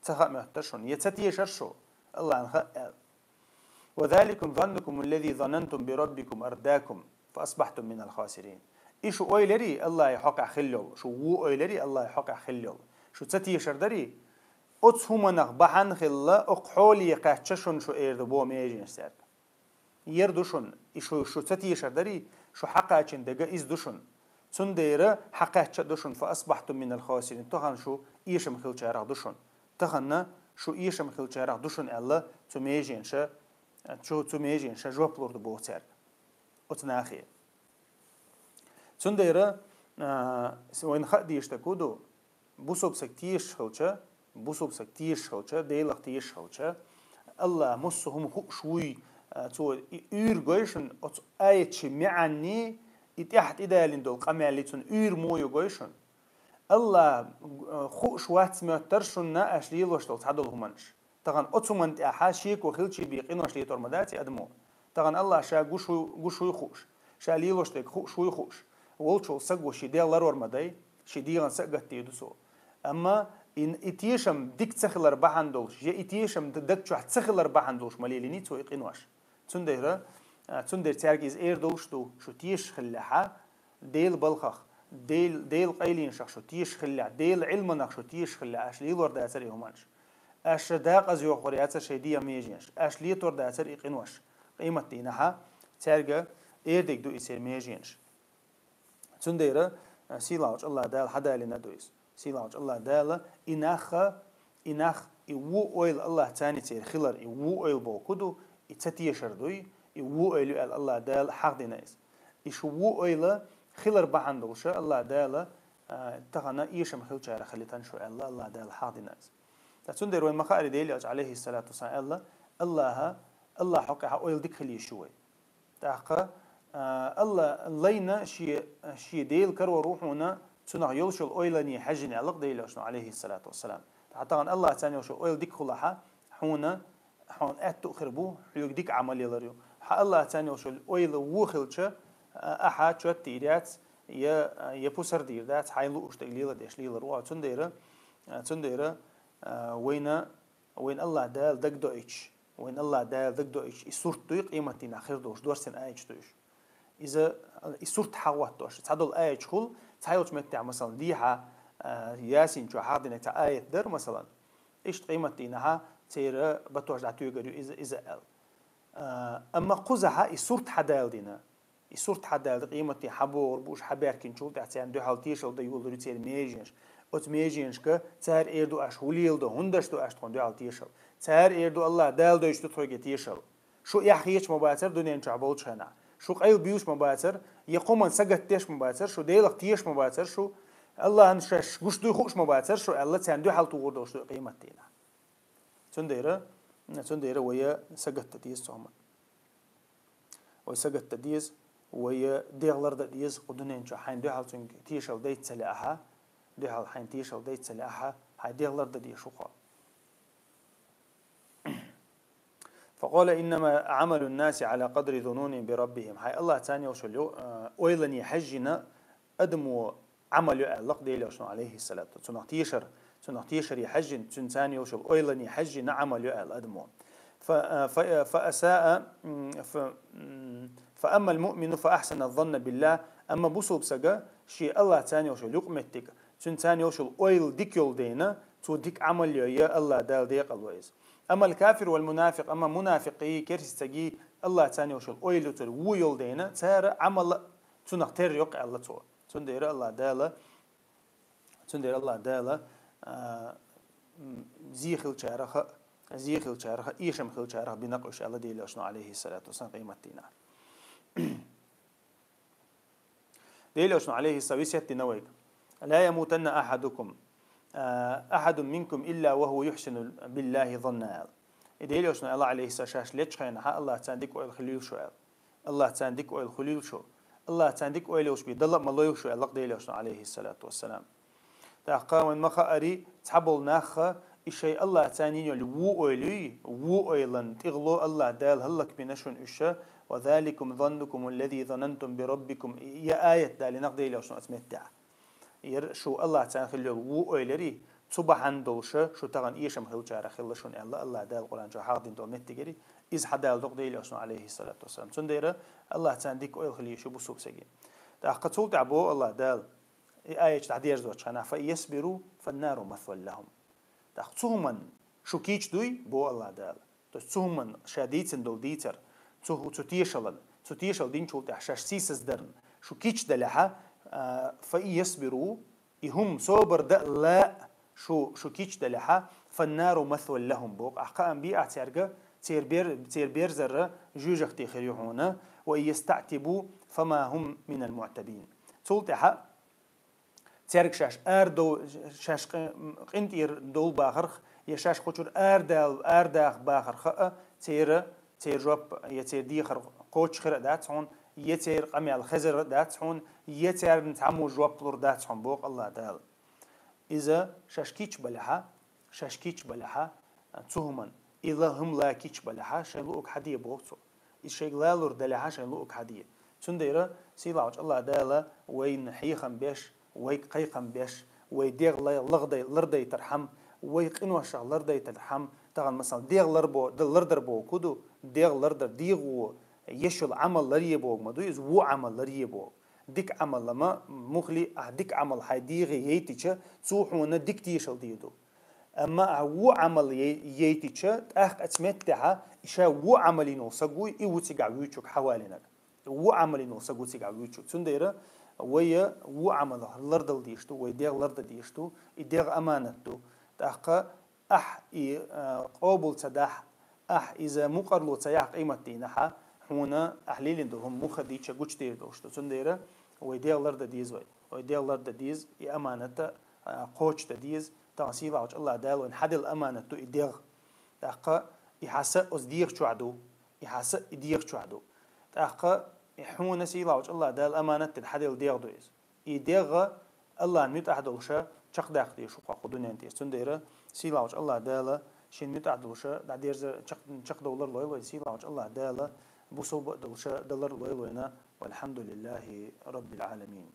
Ца хаа моьттара шуна. Я ца тешара шу, Аллахна хаьа аьлла. «وذلكم ظنكم الذي ظننتم بربكم أرداكم فأصبحتم من الخاسرين». И шу ойлари Аллахьи хьокъехь хилла йолу, шу вон ойлари Аллахьи хьокъехь хилла йолу, шу ца тешар дари, оцу хӀуманах бахьана хилла, окху хьоле кхаьчча шуна шу эр ду боху меженаш цаьрга. Яр ду шуна, и шу, шу ца тешар дари, шу хьакхачийна дерг иза ду шуна. Цундела хьакхаьчча а ду шуна, «فأصبحتم من الخاسرين», тахана шу эшам хилчарах ду шуна. Тахана шу эшам хилчарах ду шуна аьлла, цу меженша, цу, цу меженша жоп лур ду боху цаьрга. Оцу нахе. Цундела, а, вайна хаа дезаш дерг хӀун ду, бусалба саг тешаш хилча, бусалба саг тешаш хилча, Делах тешаш хилча, Аллах массо а хӀума хууш вуй, а, цо и уьйр гой шуна, оцу аятчийн маьӀанний, и тӀаьхьа тӀедалийна долу къамеллий цунна уьйр мо ю гой шуна. Аллах, а, хууш вац моьттара шуна аша лелош долу цхьадолу хӀуманаш. Тахана оцу хӀуманна тӀехь шеко хилчий бен къинош летор ма дац и адамо. Тахана Аллах ша гуш вуй, гуш вуй хууш, ша лелош дерг хууш вуй хууш, волчул саг ву шен дегӀ ларор ма дай, шен дегӀан са а гатде ду цо. Амма и, и тешам дика ца хилар бахьана долуш, я и тешам д-, даг чохь ца хилар бахьана долуш ма лелийний цо и къинош. Цундела, а, цундела цаьрга иза эр долуш ду, шу тешаш хиллехьа, Делан балхах, Дел-, Делан къайленашах шу тешаш хиллехь, Делан Ӏилманах шу тешаш хиллехь, аша лелор дацара и хӀуманаш. Аша дакъаза йохур яцара шайн дегӀан меженаш. Аша летор дацара и къинош. Къематдийнахьа цаьрга эр дерг ду и церан меженаш. Цундела, а, сийлахьчу Аллах Дала хьадалийна а ду иза. Сийлахьчу Аллах Дала и нах, и нах, и вон ойла Аллах царний церан хилар, и вон ойла боху ду, и ца тешар дуй, и вон ойла ю аьлла Аллах Дала хьахдина иза. И шу вон ойла хилар бахьана долуша Аллах Дала, а, тахана эшам хилчарах хилийтан шу аьлла Аллах Дала хьахдина иза. Ткъа цундела вайн ма хаари Делан Элча, алейхиссалату вассалам, аьлла, Аллаха, Аллах хьокъехь ойла дика хила йиш ю вай. ТӀаккха, а, Алла лайна шен, шен Дела карор ву хьуна, цунах йолуш йолу ойлане хьаьжжина аьлла-кх Делан Элчано, алейхиссалату вассалам. Хьа тахана Аллахьа царна йолуш йолу ойла дика хилахь, хьуна, хьуна аьтту а хир бу, хьоьга дика Ӏамал ялар ю. Хьа Аллахьа царна йолуш йолу ойла вон хилча, а, ахьа чот а йийр яц, я, я пусар дийр дац, хьайн лууш дерг леладеш лелар ву. Цундела, цундела, а, вайна, вайна Аллахь Дала дагадоуьйтуш, вайна Аллахь Дала дагадоуьйтуш, и сурт дуй, къематдийнахь хир долуш, дорсин аяташ дуй уьш. Иза, и сурт хьахӀоттош, цхьадолу аяташ хуьлу, цхьайолчу меттехь, масалан, дехьа, а, Ясин чохь хьахдинарг цхьа аят дара, масалан, иштта къематдийнахьа церан батош дӀатоьгур ю иза, иза аьлла. А, амма кхузахьа и сурт хьадала дина. И сурт хьадала, къематдийнахь хьан богӀур бу уьш, хьабаьхкинчул тӀаьхьа царна дуьхьал тешалла дан йолур ю церан меженаш. Оцу меженашка цара эр ду аша, хӀун леладо, хӀун деш ду аша тхуна дуьхьал тешалла. Цара эр ду, Аллахь Дала дойтуш ду тхоьга тешалла. Шу эхь хеташ ма бацара дуьнен чохь болчу хенахь. Шу къайла буьйлуш ма бацара, я кхуман сагатдеш ма бацара шу, Делах тешаш ма бацара шу, Аллахьан шаьш гуш дуй хууш ма бацара шу аьлла, царна дуьхьал тухур долуш ду къематдийнахь. Цундела, цундела вай сагатдан деза цу хӀуманна. Вай сагатдан деза, вай дегӀ лардан деза, кху дуьнен чохь хьайна дуьхьал цуьнга тешалла дайта ца лаахь, дуьхьал хьайна тешалла дайта ца лаахь, хьайн дегӀ лардан деза хӀокхо. فقال: إنما عمل الناس على قدر ظنونهم بربهم. Хьайн Аллахьа царна йолуш йолу, а, ойлане хьаьжжина адамо Ӏамал ю аьлла-кх Делан Элчано, алейхиссалату. Цунах тешар, цунах тешаре хьаьжжина, цуьнан царна йолуш йолу ойлане хьаьжжина Ӏамал ю аьлла адамо. Фа-, а, фа-, а, фа асаа, м, фа-, м, فأما المؤمن فأحسن الظن بالله. Амма бусулба сага шен Аллахьа царна йолуш йолу юкъаметтиг, цуьнан царна йолуш йолу ойла дика йолу дайна, цо дика Ӏамал йо, я Аллахь Дала декъал во иза. أما الكافر والمنافق, амма мунафикъий, керстачий, Аллахьа царна йолуш йолу ойла цара вон йолу дайна, цара Ӏамал цунах терра йо-кх аьлла цо. Цундела Аллахь Дала, цундела Аллахь Дала, а, м, зе хилчарах, зе хилчарах, эшам хилчарах бина-кх уьш аьлла Делан Элчано, алейхиссалату вассалам, къематдийнахь. Делан Элчано, алейхиссалам, весет дина вайга: لا يموتن أحدكم، а, أحد منكم إلا وهو يحسن بالله ظنا, аьлла. И Делан Элчано аьлла, алейхиссалам, шаьш лечу хенахь Аллахьа царна дика ойла хуьлийла шу аьлла. Аллахьа царна дика ойла хуьлийла шу. Аллахьа царна дика ойла йолуш бен дала а ма лойла шу аьлла-кх Делан Элчано, алейхиссалату вассалам. ТӀаккха вайн ма хаъара, цхьаболу нах, и шайн Аллахьа царна йина йолу вон ойла юй, вон ойланна тӀехула Аллахь Дала хӀаллакбина шуна уьш, وذلكم ظنكم الذي ظننتم بربكم, я аят далийна-кх Делан Элчано оцу меттехь. Яра шу Аллахьа царна хилла йолу вон ойла ярий, цу бахьана долуш шу тахана эшам хилчарах хилла шуна аьлла, Аллахь Дала Къуръан чохь хьахдина долу меттиг ярий, иза хьадала до-кх Делан Элчано, алейхиссалату вассалам. Цундела Аллахьа царна дика ойла хуьлийла шу бусулба сага. ТӀаккха цул тӀаьхьа боху Аллахь Дала, и аят дӀадерзочу хенахь: فإن يصبروا فالنار مثوى لهم. ТӀаккха цу хӀуманна шу кийча дуй, боху Аллахь Дала. То есть цу хӀуманна ша дийцина долу дийцар, цу, цу тешалан, цу тешал динчул тӀаьхьа шаьш сийсаздарна шу кийча делахь, а, فإن يصبروا, и хӀума собар дан а лаьа шу, шу кийча делахь, فالنار مثوى لهم, боху. Ахь кхаам бийр цаьрга, церан бер-, церан берзар жоьжахати хир ю хьуна, وإن يستعتبوا فما هم من المعتبين. Цул тӀаьхьа цаьрга шаьш арадов-, шаьш къи-, къинтӀера довла бахарх, я шаьш кху чуьра арадал-, арадаха бахарх а, церан, церан жоп, я церан дехар кхочуш хир а дац хьуна, я церан къамел хезар а дац хьуна, я царна цхьаммо жоп лур дац хьуна, боху Аллахь Дала. Иза шаьш кийча балехь, шаьш кийча балехь, цу хӀуманна, и ла хӀума ла кийча балехь, шайн луург хьаде, боху цо. Иза шайга лалур далехь, шайн луург хьаде. Цундела сийлахьчу Аллахь Дала вайна хьехам беш, вайга кхайкхам беш, вай дегӀ ла-, лагъдай-, лардайтархьама, вай къиношах лардайтархьама, тахана, масалан, дегӀ ларбо-, д-, лардар боху ду, дегӀ лардар дегӀо, еш йолу Ӏамал ларъе боху ма ду, иза вон Ӏамал ларъе боху. Дика Ӏамал ма, мухли, ахь дика Ӏамал хьайн дегӀе яйтича, цо хьуна дика тешал дийр ду. Амма ахь вон Ӏамал яй-, яйтича, тӀаккха оцу меттехь, и ша вон Ӏамал йина волу саг вуй, и ву цигахь вуьйчуьг хьавалинарг. Вон Ӏамал йина волу саг ву цигахь вуьйчуьг. Цундела вай вон Ӏамал лардала дезаш ду, вай дегӀ лардан дезаш ду, и дегӀ аманат ду. ТӀаккха ахь и, а, къобал ца дахь, ахь иза мукъарло ца яхь къематдийнахь, хьуна ахь лелийна долу хӀума муха дийча гучудийр долуш ду. Цундела вай дегӀ лардан деза вай. Вай дегӀ лардан деза, и аманат а, а, кхочушдан деза. Тахана сийлахьчу Аллахь Дала вайна хьаделла аманат ду и дегӀ. ТӀаккха и хьан са оцу дегӀа чохь ду, и хьан са и дегӀа чохь ду. ТӀаккха и хьуна сийлахьчу Аллахь Дала аманат дина хьаделла дегӀ ду иза. И дегӀ, Аллахьан муьтӀахь долуша чекхдаккха дезаш ву кху дунен тӀера. Цундела сийлахьчу Аллахь Дала шен муьтӀахь долуша дӀадерзар чекх-, чекхдовлар лойла вай, сийлахьчу Аллахь Дала бусалба а долуша далар лойла вайна. Валхьамдулиллахьи Раббил Ӏаламин.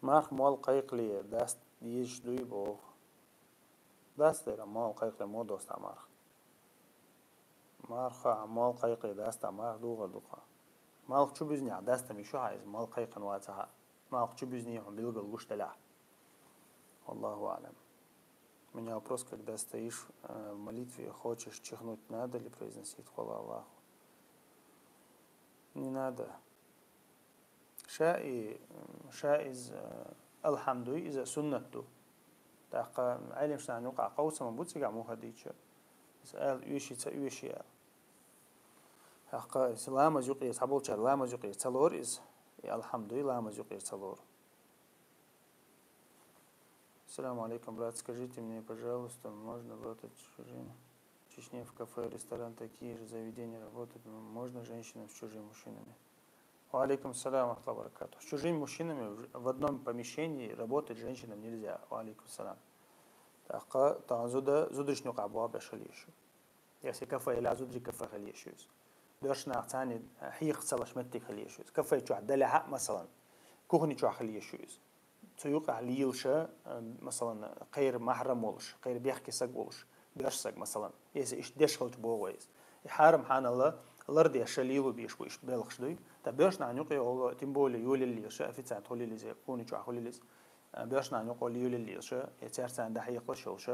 Марха молла кхайкхале даста дезаш дуй боху? Даста дера, молла кхайкхале мо достахь марха. Марха молла кхайкхале даста марха духар ду-кх. Малх чу буьзнехь даста ма ю хьан иза, молла кхайкхина вацахь а. Малх чу буьзне хьуна билгал гуш делахь. Валлаху аълам. У меня вопрос: когда стоишь, э, в молитве, хочешь чихнуть, надо ли произносить «Хулаллаху»? Не надо. Ша и, ша иза, э, алхьамду, иза суннат ду. ТӀаккха Ӏелимашна юкъахь къовсам бу цигахь муха дийча. Иза ала оьший, ца оьший ала. ТӀаккха иза ламаз юкъера, цхьаболчара ламаз юкъера ца лору иза. И алхьамду, и ламаз юкъера ца лору. Салам алейкум, брат. Скажите мне, пожалуйста, можно работать с чужими? В Чечне в кафе, ресторан, такие же заведения работают. М-, можно женщинам с чужими мужчинами? Ва алейкум салам ва рахматуллахи ва баракатух. С чужими мужчинами в, в одном помещении работать женщинам нельзя. Ва алейкум салам. ТӀаккха тахана зуда, зударшна юкъахь болх беш хила еза шу. Если кафе, или зударий кафе хила еза шу иза. Боьрша нах царна хьехам ца луш меттиг хила еза шу иза. Кафе чохь делахь а, масалан, кухни чохь хила еза шу иза. Цу юкъахь лелаш, э, масалан, кхеран махьрам волуш, кхеран бехке саг волуш, боьрша саг, масалан, если иштта деш хилча боху вай иза. И хьарам хьанал лардеш лело безаш бу, иштта белхаш дуй. Ткъа боьрша нахана юкъе олу, тем более, йолалла лелаш, официант хуьлийла иза, кухни чохь хуьлийла иза, э, боьрша нахана юкъе лело лелаш, я цаьрца дӀахьекхалуш йолуш,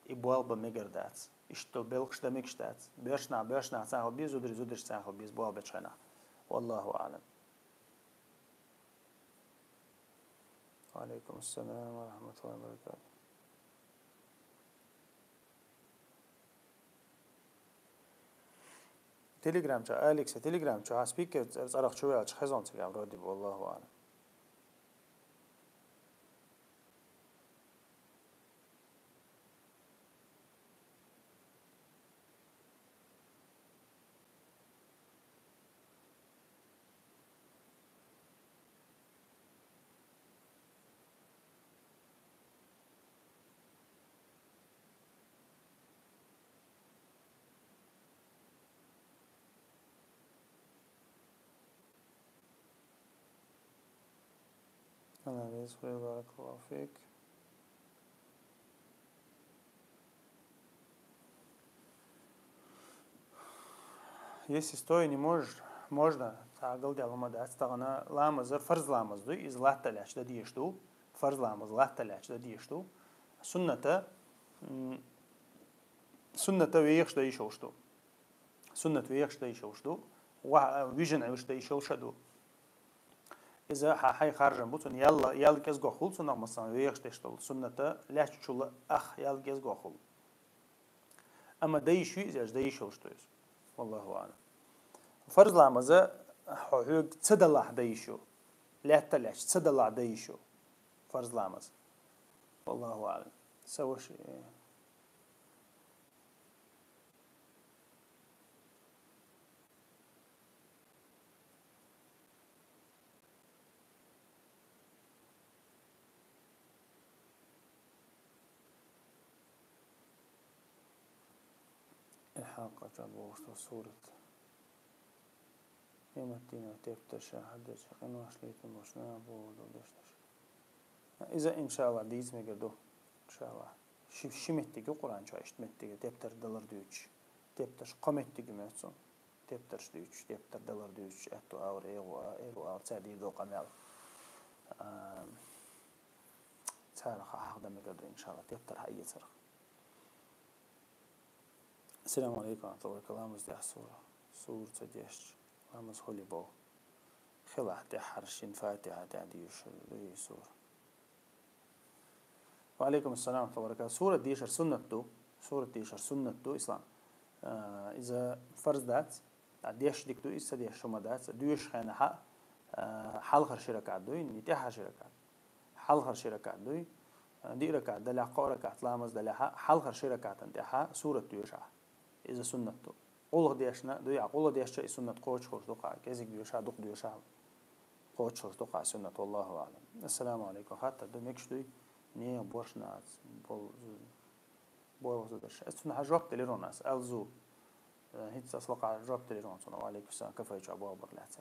и болх бан мегар дац. Иштта белхаш дан мегаш дац. Боьрша нах боьрша нах царна хила беза, зударий зударшна царна хила беза, болх бечу хенахь. Валлаху аълам. Ва алейкум ассалам ва рахматуллахи ва баракатух. Телеграм чу, Алекса, Телеграм чу, хьан спикер цӀарах чу ваьлча хезон цигахь вроде бы, валлаху аълам. Анализ, баракаллаху фик. Если стоя не можешь, можно, цхьа галдаьлла ма дац, тахана ламаза, фарз ламаз ду, иза латта лаьцна дан дезаш ду, фарз ламаз латта лаьцна дан дезаш ду, сунната, м, сунната вехаш дан йиш йолуш ду. Суннат вехаш дан йиш йолуш ду, ва-, вижина Ӏуьйш дан йиш йолуш а ду. Иза хьан хьайн харжам бу, цунна ял, ял кӀезгох хуьлу цунах, масалан, вехаш деш долу сунната лаьцначул ах ял кӀезгох хуьлу. Амма дан йиш ю иза, аша дан йиш йолуш ду иза. Валлаху аълам. Фарз ламаза хьо хьоьга ца далахь дан йиш ю. Лаьтта лаьцна ца далахь дан йиш ю. Фарз ламаз. Валлаху аълам. Сан ваша, э, Ил хьакъ чӀогӀа бохуш ду сурат. Къематдийнан тептарша хьаьддача къинош летам болуш нах боху долу дешнаш. Иза, иншалла, дийца мегар ду. Иншалла. Ши, ши меттиг ю Къуръан чохь иштта меттиг, тептар далар дуьйцуш. Тептарш кхо меттиг ю моьтту суна. Тептарш дуьйцуш, тептар далар дуьйцуш, аьтту агӀор, эгӀу а-, эгӀу агӀор, цаьрга дийр долу къамел. А, царах хьахдан мегар ду, иншалла, тептар хьаэцарх. Ассаламу алейкум ва рахматуллахи ва баракатух. Ламаз тӀехь сура. Сура ца дешча, ламаз хуьлий боху. хилахь тӀаьххьара шин Фатихьа тӀехь дешар дуй сура. Ва алейкум ассалам ва баракатух. Сурат дешар суннат ду. Сурат дешар суннат ду, Ислам. А, иза фарз дац. А, деш дика ду, иза ца деш шума дац. Дуьйш хенахьа, а, хьалхар ши ракаӀат дуй, ни тӀехьа ши ракаӀат. Хьалхар ши ракаӀат дуй. А, диъ ракаӀат далехь, кхо ракаӀат ламаз далехьа, хьалхар ши ракаӀатан тӀехьа сурат дуьйш ахь. Иза суннат ду. Къулах дешна дуй, а къулах дешча и суннат кхочуш хулаш ду-кх, кӀезиг дуьйш а, дукха дуьйш а. Кхочуш хулаш ду-кх суннат, валлаху аълам. Ассаламу алейкум. Хаттар ду, мегаш дуй? Не, борш нац. Бол, бойлах зударш. Ас цунна хьа жоп делира хьуна ас, алзу. Э, хӀинца ас лакха жоп делира хьуна цунна, ва алейкум салам, кафе чу бохбар лаьца.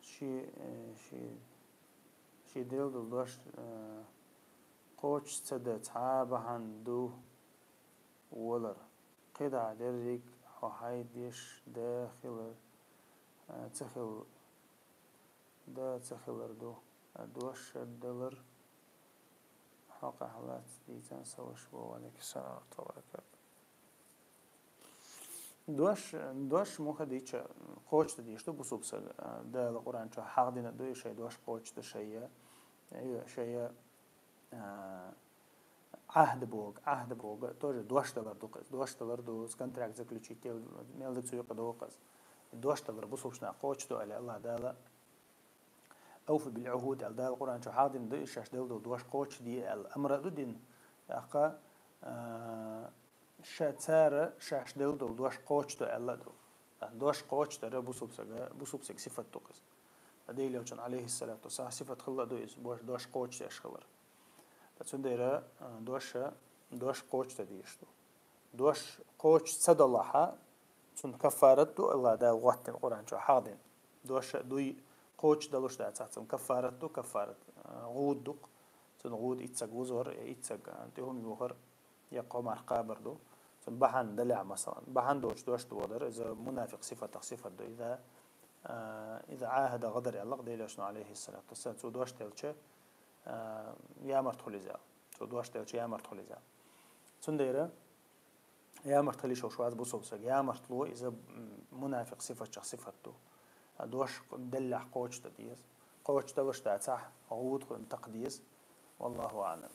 Ши, э, ши, ши делдал дош, э, кхочуш ца дац, хьа бахьан ду волар. КхидӀа дерриг хьо хьай деш да хилар, а, ца хил, да ца хилар ду. А, дош шаддалар хьо къахьлац дийцан са ваша бо, ва алейкум салам ва рахматуллахи ва баракатух. Дош, дош муха дийча, кхочуш да деш ду бусулба саг, а, Дала Къуръан чу хьахдина ду, и шай дош кхочуш да шайя, э, шайя, а, Ӏахьд бога, Ӏахьд бога, тоже дош далар ду-кх из. Дош далар ду, контракт заключить, мел даг цу юкъа ду-кх из. Дош далар бусулбчунна кхочуш ду аьлла Аллах Дала. «Авфу бил-Ӏухуд» аьлла Дала Къуръан чу хьахдина ду, шаьш делла дош кхочуш де аьлла амр а ду дина. ТӀаккха, а, ша цара шаьш делла дош кхочуш ду аьлла а ду. Дош кхочуш дар бусулба сага, бусулба сага сифат ду-кх из. Ткъа Даьла Элчан, алейхиссалату вассалам, сифат хилла а ду иза, бош дош кхочуш деш хилар. Ткъа цундела, а, дош, дош кхочуш дан дезаш ду. Дош кхочуш ца далахьа, цунна каффарат ду Аллах Дала гӀоттина Къуръан чу хьахдина. Дош дуй кхочуш далуш дацахь, цунна каффарат ду, каффарат, а, гӀуда ду-кх. Цунна гӀуда итт саг вузор, я итт саг, а, тӀе хӀума йохар, я кхо марха кхабар ду. Цунна бахьан далехь, масалан. Бахьан доцуш дош ду дар, иза мунафикъ сифатах сифат ду. Иза, а, иза Ӏахьда гӀадар аьлла-кх Даьла Элчано, алейхиссалату вассалам, цо дош делча, а, ямарта хул иза. Цо дош делча ямарта хул иза. Цундела ямарта хила йиш йолуш вац бусулба саг. Ямартло иза, м, мунафикъ сифатех сифат ду. А дош деллехь кхочуш дан деза. Кхочуш далуш дацахь, гӀуда хиларна такха деза. Валлаху аълам.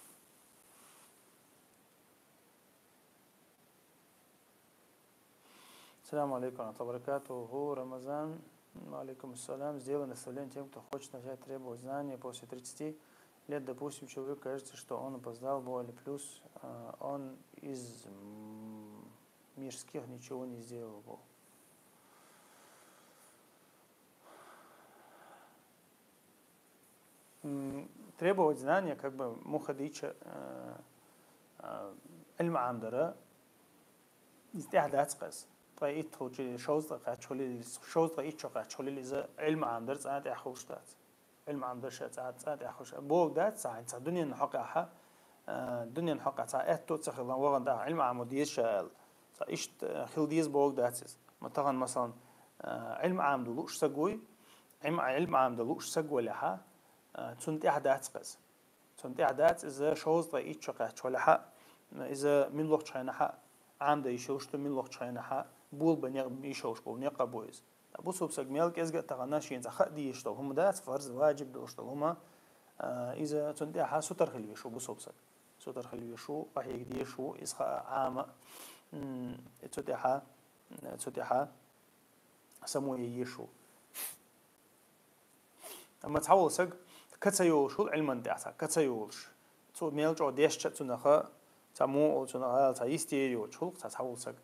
Салам алейкум ва рахматуллахи ва баракатуху, Рамазан. Ва алейкум ассалам. Сделай наставление тем, кто хочет начать требовать знания после тридцати лет. Допустим, человеку кажется, что он опоздал, бо, или плюс, а, он из, м, мирских ничего не сделал, бо. М, требовать знания, как бы, муха дийча, э, э, Ӏилма Ӏамдара, иза тӀехь дац-кх иза. Ткъе итт хулчи, шовзткъа кхаьчча хулил, шовзткъа итт чу кхаьчча хулил иза Ӏилма Ӏамдар цкъа тӀехь хулаш дац. Ӏилма Ӏамдар ша цкъа, цкъа тӀехь хулаш. Бога дац цхьа, хӀинца дуьненан хьокъехь, э, дуьненан хьокъехь цхьа аьтто ца хилла вахана тӀаккха Ӏилма Ӏамо деза ша аьлла. Цхьа иштта, э, хила деза бога дац иза. Ма тахана, масалан, э, Ӏилма Ӏамадолуш саг вуй, Ӏилма, Ӏилма Ӏамадолуш саг валехьа, а, цунна тӀехь дац-кх иза. Цунна тӀехь дац иза шовзткъе итт чу кхаьчча валехьа, иза муьлххачу хенахьа Ӏамдан йиш йолуш ду, муьлххачу хенахьа болабан некъ йиш йолуш болу некъ а бу иза. Ткъа бусулба саг мел кӀезга а тахана шена цхьа хаа дезаш долу хӀума дац, фарз, ваджиб долуш долу хӀума, а, иза цунна тӀехьа сутара хила везаш ву бусулба саг. Сутара хила везаш ву, къахьега дезаш ву, иза хаа Ӏама, м, цу тӀехьа, цу тӀехьа само е езаш ву. Амма цхьа волу саг ка ца йолуш хуьлу Ӏилман тӀехь, цхьа ка ца йолуш. Цо мел чӀогӀа дешча а цунах, цхьа муха а цунах, цхьа йисте йоцуш хуьлу цхьа, цхьа волу саг.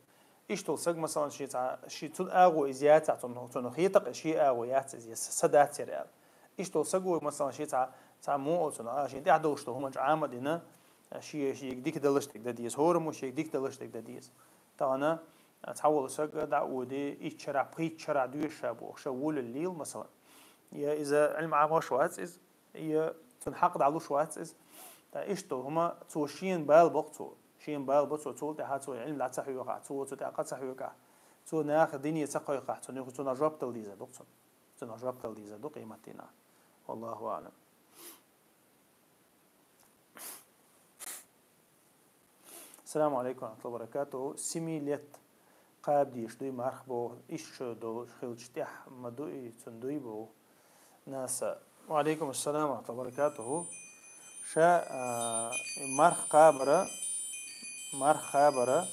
Иштта волу саг, масалан, шен цхьа, шен цуьнан агӀо иза яцахь, цунах, цунах хетакъ шен агӀо яц иза, я са дац яра аьлла. Иштта волу саг ву, масалан, шен цхьа, цхьа муха а цунах, а, шен тӀехь долуш долу хӀуманчу Ӏама а дина, шен, шега дика далаш дерг дан деза, хӀораммо шега дика далаш дерг дан деза. Тахана, а, цхьа волу саг дӀа а оьдий, итт шарахь, пхийтта шарахь доьшу ша бохуш, ша волавелла лела, масалан. Я иза Ӏилма Ӏамош вац иза, я цунна хьакъ дӀалуш вац иза. Ткъа иштта долу хӀума цо шена бала бо-кх цо. Шена бала бо цо, цул тӀаьхьа цо Ӏилма дӀа ца хьоьхахь, цо цу тӀехь къа ца хьоьхахь, цо наха дине ца кхойкхахь, цунах, цунах жоп дала дезар ду-кх цунна. Цунах жоп дала дезар ду къематдийнахь. Валлаху аълам. Салам алейкум ва рахматуллахи ва баракатуху. Семи лет кхаба дезаш дуй марха боху, иштта долуш хилча тӀехь ма дуй, цунна дуй боху. الناس. وعليكم السلام ورحمة الله وبركاته. Ша, а, марх кхабара, марх кхабара.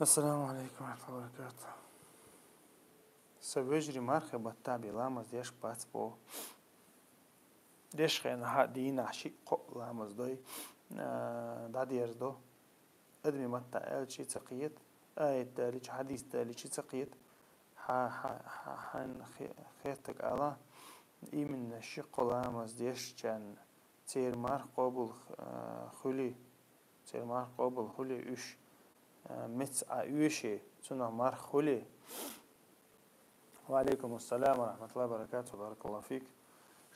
السلام عليكم ورحمة الله وبركاته. Са вежарий мархий баттахь бен ламаз деш бац бо. Деш хенахь дийнахь шиъ-кхоъ ламаз дой, а, дӀадерзадо. Адамийн маттахь аьлча ца кхета, аят далийча, хьадис далийча ца кхета. Хьа-, хьа-, хьа-, хьайна хе-, хетаг ала, именно ши-кхо ламаз дешчарна церан марха къобал, а, хуьлий, церан марха къобал хуьлий уьш, а, меца Ӏа оьший, цунах марха хуьлий. وعليكم السلام ورحمة الله وبركاته، بارك الله فيك.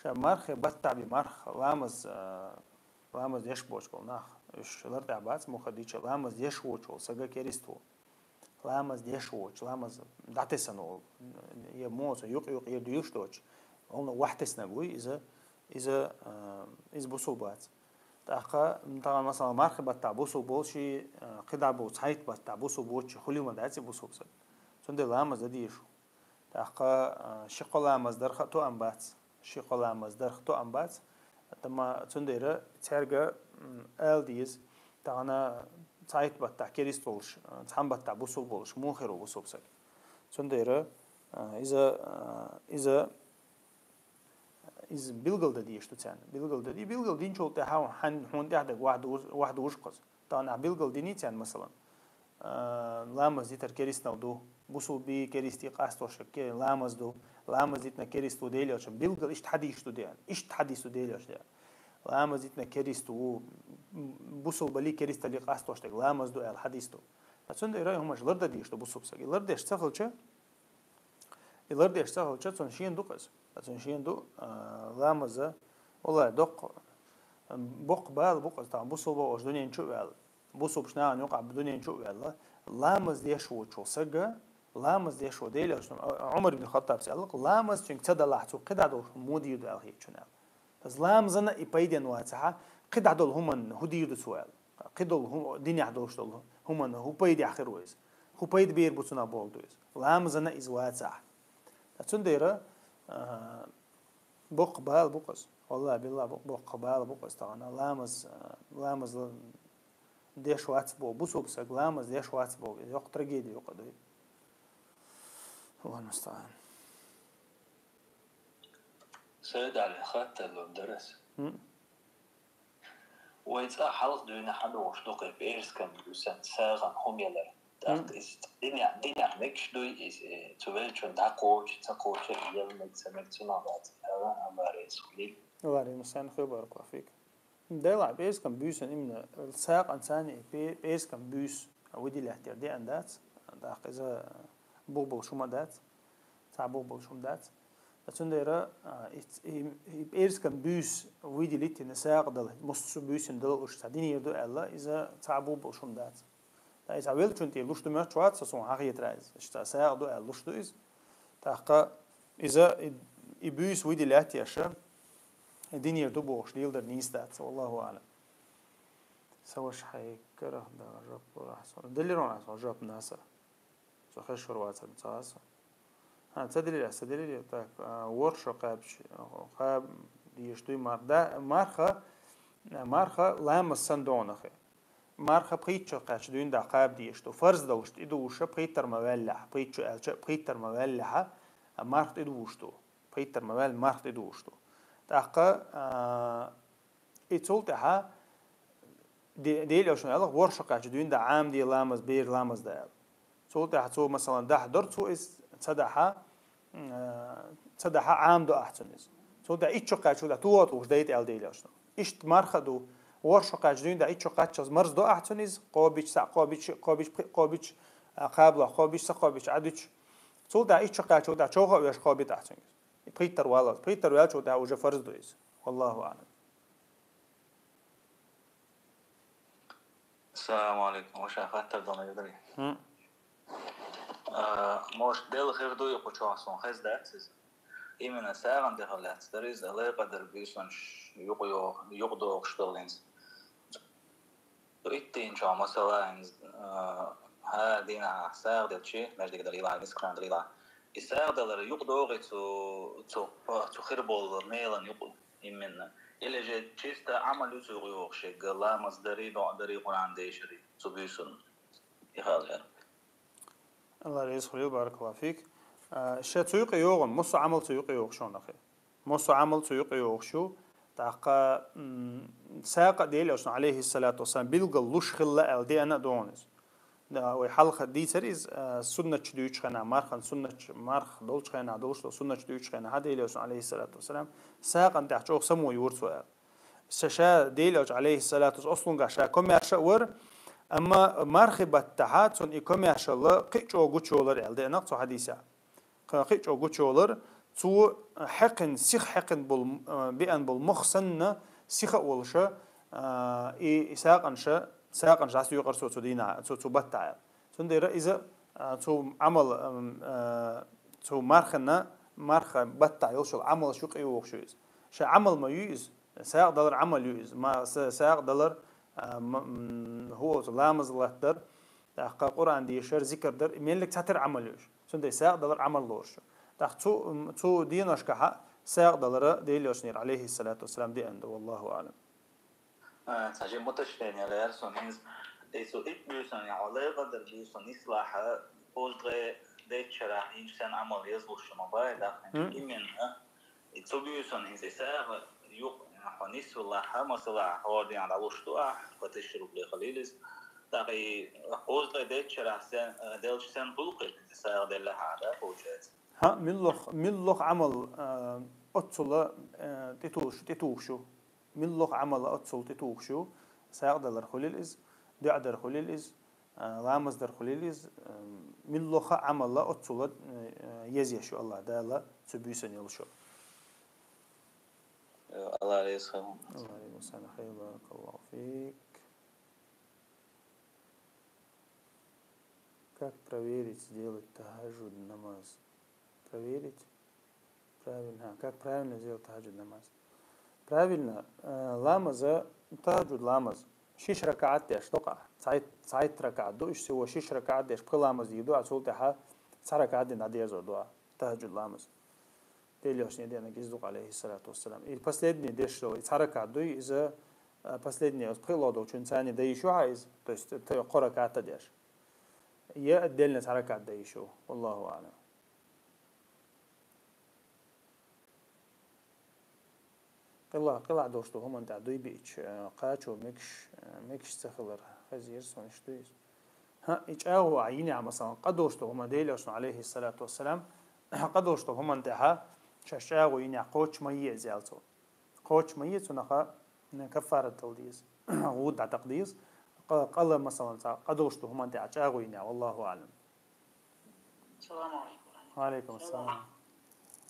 Ша мархий баттахь бен марха ламаз, а, ламаз деш боцуш болу нах, уьш лар тӀехь бац, муха дича ламаз деш воцуш волу сага керист ву. Ламаз деш воцуш, ламаз дӀатесна волу, я муха юкъ-юкъера дуьйлуш доцуш, хьуна вахь теснарг вуй иза, иза, а, иза бусул бац. ТӀаккха, тахана, масала, мархий баттахь бусул болуш, а, кхидӀа бу цхьайтта баттахь бусул боцуш хуьлий ма дац и бусул саг. Цундела ламаз дан дезаш ву. ТӀаккха, а, ши-кхо ламаз дарх а тоам бац. Ши-кхо ламаз дарх тоам бац. Амма цундела цаьрга, м, ала деза, тахана цхьайтта баттахь керист волуш, а, цхьана баттахь бусул болуш, муха хир ву бусул саг. Цундела, а, иза, а, иза Иза билгал дан дезаш ду царна. Билгал дан де, билгал динчул тӀаьхьа хьан-, хьуна тӀехь дерг вахь ду-, вахь дужу кхуза. Тахана ахь билгал диний царна, масалан, а, ламаз дитар керист ду, бусул бий керистий къастош ке-, ламаз ду, ламаз дитина керист ву Дела йолчун билгал иштта хьадисаш ду деана, иштта хьадис ду Дела йолчу деана. Ламаз дитина керист ву, бусул балий керисталий къастош дерг ламаз ду аьлла хьадис ду. Ткъа цундела и хӀумаш лардан дезаш ду бусул саг. И лардеш ца хилча, И лардеш ца хилча, цунна шена ду-кх иза. Цунна шена ду, а, ламаза, валлахӀи, доккха, боккха бала бу-кх иза, тахана бусулба ош дуьнен чу а ваьлла. Бусулбаш нахана юкъахь дуьнен чу а ваьлла. Ламаз деш воцуш волу сага, ламаз деш волу Дела йолчу, а, Ӏумар ибн Хаттабс аьлла-кх, ламаз цуьнга ца далахь, цо кхидӀа долуш хӀума муха дийр ду аьлла хетачунна аьлла. Иза ламазана и пайденна вацахьа, кхидӀа долу хӀуманна хӀун дийр ду цо аьлла. Кхидолу хӀу-, динехь долуш долу хӀуманна хӀун пайдехь хир ву иза? ХӀун пайда бер бу цунах болу ду иза? Ламазана иза вацахь. Ткъа цундела, а, боккха бала бу-кх иза. Валлахи, биллахи, бо-, боккха бала бу-кх иза тахана. Ламаз, а, ламаз деш вац бо, бусулба саг ламаз деш вац бо. Иза йоккха трагеди ю-кх дуй. Аллаху мустаан. Сайд Ӏали, хаттар лур дара ас. М? Вай цӀа хьалха дуьйна хьадогӀуш ду кхин пӀераскан буьйсан сагӀан хӀума ялар. ТӀаккха иза динехь, динехь мегаш дуй иза, э, цу веллачун дӀакхочу, ца кхочу, яла мега, ца мега, цунах дац. Ала, Аллах реза хуьлийла. Аллах реза хуьлийла, баракаллаху фик. Делахь пӀераскан буьйсан именно сагӀанца и пе-, пӀераскан буьйса выделять яр деана дац. ТӀаккха иза бух болуш хӀума дац. Цхьа бух болуш хӀума дац. Ткъа цундела, а, и, и, и пӀераскан буьйса выделить йина сагӀа дала, массо а буьйсанна дала луш цхьа динера ду аьлла, иза цхьа бух болуш хӀума дац. Ткъа иза веллачун тӀера луш ду моьттуш вац со, суна хьан хетарехь иза. Иштта сагӀа ду аьлла луш ду иза. ТӀаккха иза и, и буьйса выделять еш, и динера ду бохуш, леладар нийса дац, валлаху аӀлам. Са ваша хьайгара дала жоп лур ахь суна. Делира ахь суна жоп, Насар? Со хезаш вацара ца а со. А, ца делира, ца делира, так, а, ворхӀ шо кхаьбча, кхаба, деш дуй марха, да, марха, марха ламаз сан догӀанахи. Марха пхийтта чу кхаьчча дуьйна дӀа кхаба деш ду. Фарз долуш тӀедувш пхийттара ма ваьллехь, пхийтта чу аьлча, пхийттара ма ваьллехь, а марха тӀедувш ду. Пхийттара ма ваьлла марха тӀедувш ду. ТӀаккха, а, и цул тӀаьхьа де-, Дела аьлча аьлла, ворхӀ шо кхаьчча дуьйна дӀа Ӏама де ламаз, бер ламаз да аьлла. Цул тӀаьхьа цо, масалан, дахьа дора цо иза, ца дахьа, м, а, ца дахьа Ӏама до ахь цунна иза. Цул тӀаьхьа итт шо кхаьчча дӀа тугӀа тухуш дайта аьлла Дела аьлча. Иштта марха а ду, ворхӀ шо кхаьчча дуьйна дӀа итт шо кхаччалц марз до ахь цунна иза, кхобича, схьа кхобича, кхобича, пхи-, кхобича, а, кхаба лохь, кхобича, схьа кхобича, Ӏа дуьтуш. Цул тӀаьхьа итт шо кхаьчча дӀа човха а веш кхобита ахь цунна иза. И пхийттара валлалц. Пхийттара ваьлча дӀа уже фарз ду иза. Валлаху аӀлам. Ассаламу алейкум. Ваша хаттар дона юдари. ХӀм. А, может, Дела хир дуй кху чохь сон хеза дац иза? Именно сагӀан тӀехь лаьцна дара иза, лай къадар буьйсанаш юкъа йо-, юкъа дохуш долу иза. Цу иттийначохь масала, а, хӀара дийнахь сагӀа делчи, маьждиг далийла, мискачарна далийла. И сагӀа далар юкъа догӀий цу, цу, цу хир болу мелан юкъа именно? Или же чисто Ӏамал ю цу юкъа йогӀуш, ламаз дарий, доӀа дарий, Къуръан дешарий цу буьйсанна? И хала яра. Алла реза хуьлийла, баракаллаху фик. А, ша цу юкъа йогӀун, массо а Ӏамал цу юкъа йогӀуш шуна хи. Массо а Ӏамал цу юкъа йогӀуш ю. ТӀаккха, м, сагӀа а Дела аьлча, алейхиссалату вассалам, билггал луш хилла аьлла деана а догӀун иза. Да, вай хьалха дийцар иза, а, суннатчу дуьйцучу хенахь, мархан суннатчу, марха долчу хенахь, долуш долу суннатчу дуьйцучу хенахь, Дела аьлча, алейхиссалату вассалам, сагӀан тӀехь чӀогӀа само юра цо аьлла. Ша, ша Дела аьлча, алейхиссалату вассалам, ослунгахь ша комаьрша а вара, амма мархи баттахьа цунна и комаьршалла кхин а чӀогӀа гучуйолар аьлла деана цу хьадисехь. Кхин а чӀогӀа гучуйолар, цо хьекхина, сиха хьекхина болу, а, беана болу мох санна, сиха а волуша, а, и, и сагӀанша, сагӀанша дӀасаоькъура цо цу дийнахь, цу, цу баттахь аьлла. Цундела иза, а, цу Ӏамал, ам, а, цу мархана, марха баттахь йолуш йолу Ӏамалш юкъа йогӀуш ю иза. Ша Ӏамал ма ю иза, сагӀа далар Ӏамал ю иза. Ма, са-, сагӀа далар, а, ма, м, хӀу оцу ламаз латтар, тӀаккха Къуръан дешар, зикр дар, и меллиг цхьатера Ӏамал ю уьш. Цундела сагӀа далар Ӏамал лоруш ю. ТӀаккха цу, цу деношкахьа сагӀа далара Дела йолчунера, алейхиссалату вассалам, деана ду, валлаху аӀлам. А, цхьа жима уточнение лаьара суна хӀинца. И цу итт буьйсанна, я хьо лай къадар буьйсанна нислахьа, кхузткъе дейтта шарахь хӀинца сен Ӏамал езлуш ма бай, дахьа хӀинца именно. И цу буьйсанна хӀинца и сагӀа юкъа хьо нисвеллахьа, масала, хӀора дийнахь дӀалуш ду ахь, по тысяче рублей хилийла иза. ТӀаккха и кхузткъе дейтта шарахь сен, э, делча сен хуьлу кхин, хӀинца сагӀа деллехьара, да, получается? ХӀаъ, миллох, миллох Ӏамал, э, оццула, э, тӀетухуш, тӀетухуш ю. Миллох Ӏамал оццула тӀетухуш ю. СагӀа далар хуьлийла иза, доӀа дар хуьлийла иза, а, ламаз дар хуьлийла иза, ам, миллоха Ӏамалла оццула, э, езъеш ю Аллах Дала цу буьйсанна йолуш йолу. Алла реза хуьлда. Алла реза хуьлда, баракаллаху фик. Как проверить, сделать тахаджуд намаз? Проверить? Правильно. А как правильно сделать тахаджуд намаз? Правильно, э, ламаза, тахаджуд ламаз, шиш ракаӀат деш докъа. Цхьайтта, цхьайтта ракаӀат ду, иштта всего шиш ракаӀат деш, пхи ламаз дийр ду, а цул тӀаьхьа цхьа ракаӀат дина дӀадерзор ду, а, тахаджуд ламаз. Дела йолчунна деанарг иза ду-кх, алейхиссалату вассалам. И последний деш долу, и цхьа ракаӀат дуй, иза, э, последний, оцу пхи ло долчун царна дан йиш ю хьа иза, то есть, т-, кхо ракаӀат а деш. Я отдельно цхьа ракаӀат дан йиш ю. Валлаху аӀлам. Къила-, къилахь долуш долу хӀуманна тӀехь дуй биъча, э, кхачо мегаш, э, мегаш ца хилар хезира суна, иштта дуй иза. ХӀаъ, и чӀагӀо ахь йинехь, масалан, къа долуш долу хӀума Дела йолчунна, алейхиссалату вассалам, къа долуш долу хӀуманна тӀехьа шаьш чӀагӀо йинехь, кхочуш ма е иза аьлла цо. Кхочуш ма е, цунах каффарат дала деза, гӀуда дӀатакха деза, къа-, къала, масалан, цхьа къа долуш долу хӀуманна тӀехьа чӀагӀо йинехь, валлаху аӀлам. Салам алейкум. Ва алейкум салам.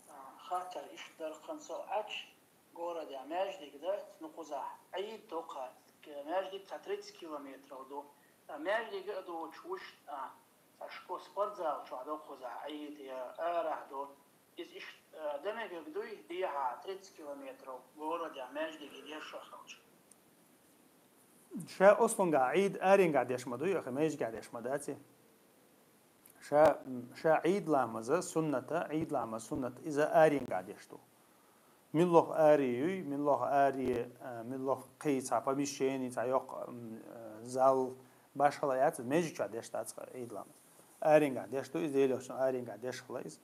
А, хаттар иштта дара, хӀинца Ӏач городехь маьждиг дац, ну, кхузахь Ӏийд ду-кх, маьждиг цхьа тридцать километров ду. Ткъа маьждига а доцуш вуш, а, цхьа шко-, спортзал чохь ду кхузахь Ӏийд, я арахь ду. Иза иштта, а, дан мегар дуй, дехьа тридцать километров городехь маьждиге деш хилча? Ша ослунгахь Ӏийд аренгахь деш ма дуй, ахи, маьждигехь деш ма дац и. Ша, ша Ӏийд ламаза сунната, Ӏийд ламаз сунната, иза аренгахь деш ду. Милох ари юй, милох ари, а, милох кхий цхьа помещение, цхьа йоккха, м, а, зал, башхала яц, межи чу деш дац Ӏийд ламаз. Аренгахь деш ду из, Делошна аренгахь деш хила из.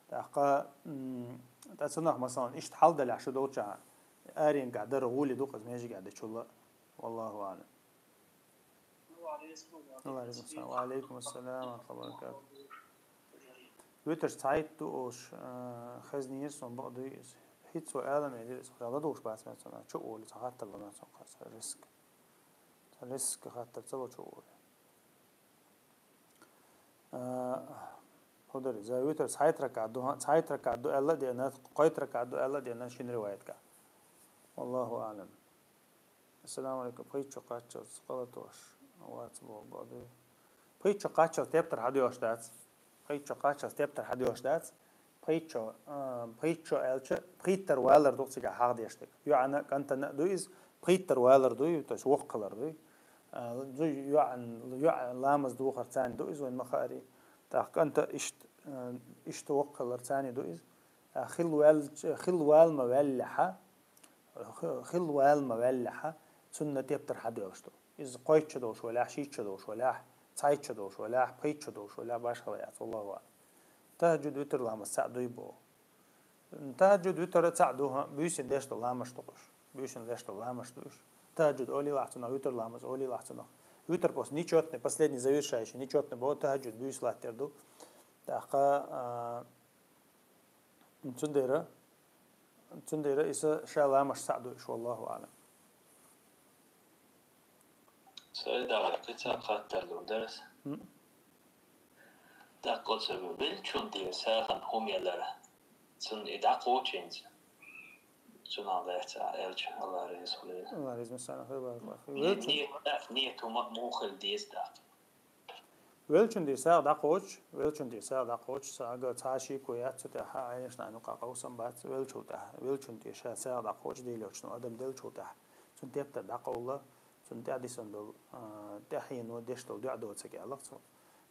ТӀаккха, м, тӀа цунах, масалан, иштта хьал далахь шу долча, аренгахь дара гӀули ду-кх из межигахь дечул. Валлаху аълам. Аллах реза хуьлда. Ва алейкум ассалам ва рахматуллахи ва баракатух. Витр цхьайтта ду олуш, а, хезнера сон, бакъ дуй иза. ХӀинца вай алам элира иза, хьалха ладугӀуш бац мел цунах, чу олий, цхьа хаттар ло мел цунах, цхьа риск. Цхьа риск хаттар ца ло, чу олий. А, хӀу дара иза, витр цхьайтта ракаӀат ду, цхьайтта ракаӀат ду аьлла а деана, кхойтта ракаӀат ду аьлла а деана шина риваятка. Валлаху аълам. Ассаламу алейкум. Пхийтта шо кхаччалц гӀалатош вац боху бакъ дуй. Пхийтта шо кхаччалц тептар хьадоьлуш дац. Пхийтта шо кхаччалц тептар хьадоьлуш дац. Пхийтта шо, а, пхийтта шо аьлча, пхийттара валар ду-кх цигахь хьахдеш дерг. ЙоӀана а, кӀантана а ду иза, пхийттара валар дуй, то есть воккха хилар дуй. А, ду йоӀан, йоӀан ламаз духар царна ду иза, вайн ма хаъара. ТӀаккха кӀанта иштта, а, иштта воккха хилар царна ду иза. А, хила ваьлча, хила вала ма ваьллехьа, Хи-, хила вала ма ваьллехьа, цунна тептар хьадоьлуш ду. Иза кхойтта шо долуш валахь, шийтта шо долуш валахь, цхьайтта шо долуш валахь, пхийтта шо долуш валахь, башхала яц, валлаху аълам. ТахӀажжуд, витр ламаз цхьаъ дуй боху. ТахӀажжуд, витр цхьаъ ду, хӀа, буьйсанна деш долу ламазаш ду-кх уьш. Буьйсанна деш долу ламазаш ду уьш. ТахӀажжуд олийлахь цунах, витр ламаз олийлахь цунах. Витр просто нечётный, последний завершающий, нечётный боху, тахӀажжуд буьйсанлаттера ду. ТӀаккха, а, Цундела, цундела иза ша ламазаш цхьаъ ду уьш, валлаху аълам. Сайда, кхин цхьа хаттар лур дара ас. М? ДӀаккхалца веллачун тӀе сагӀина хӀума ялара. Цунна и дӀакхочу хӀинца. Цунах лаьцна аьлча, Аллах реза хуьлда. Аллах реза хуьлда, баракаллаху фик. Нет, нет, нет, хӀума муха хила деза тӀаккха. Веллачун тӀе сагӀа дӀакхочуш, веллачун тӀе сагӀа дӀакхочуш, сагӀа цхьа шеко яц цу тӀехь, Ӏелимашна юкъахь къовсам бац, веллачул тӀехь, веллачун тӀе ша сагӀа дӀакхочуш, Делан Элчано адам деллачул тӀехь, цунна тептар дӀакъовла, цунна тӀаьхьа дисина долу, а, тӀаьхьено деш долу дуӀа доцург аьлла-кх цо.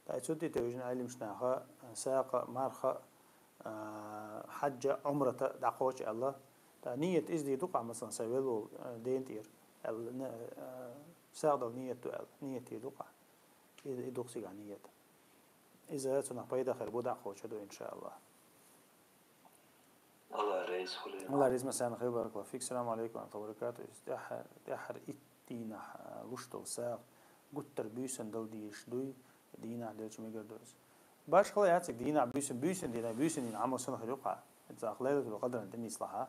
ТӀаккха цу тӀе тевжина Ӏелимашнаха, сагӀа, марха, а, хьаьжа, Ӏумрата дӀакхочу аьлла. ТӀаккха ният иза дийр ду-кх, масалан, сайн велла волу, а, дена тӀера аьлла, а, сагӀа дала ният ду аьлла, ният дийр ду-кх. И, и ду-кх цигахь ният. Иза цунах пайда хир бу дӀакхочуш ду, иншааллах. Аллах реза хуьлда. Аллах реза хуьлда, баракаллаху фик. Салам алейкум ва рахматуллахи ва баракатух. Иза тӀаьххьара, тӀаьххьара итт дийнахь, а, луш долу сагӀа гуттар а буьйсанна дала дезаш дуй, дийнахь делча мегар ду иза. Башхала яц-кх дийнахь буьйсанна, буьйсанна дийнахь, буьйсанна дийнахь Ӏамал сенах хир ю-кх? Иза Лайлатул Къадрана тӀенислахь,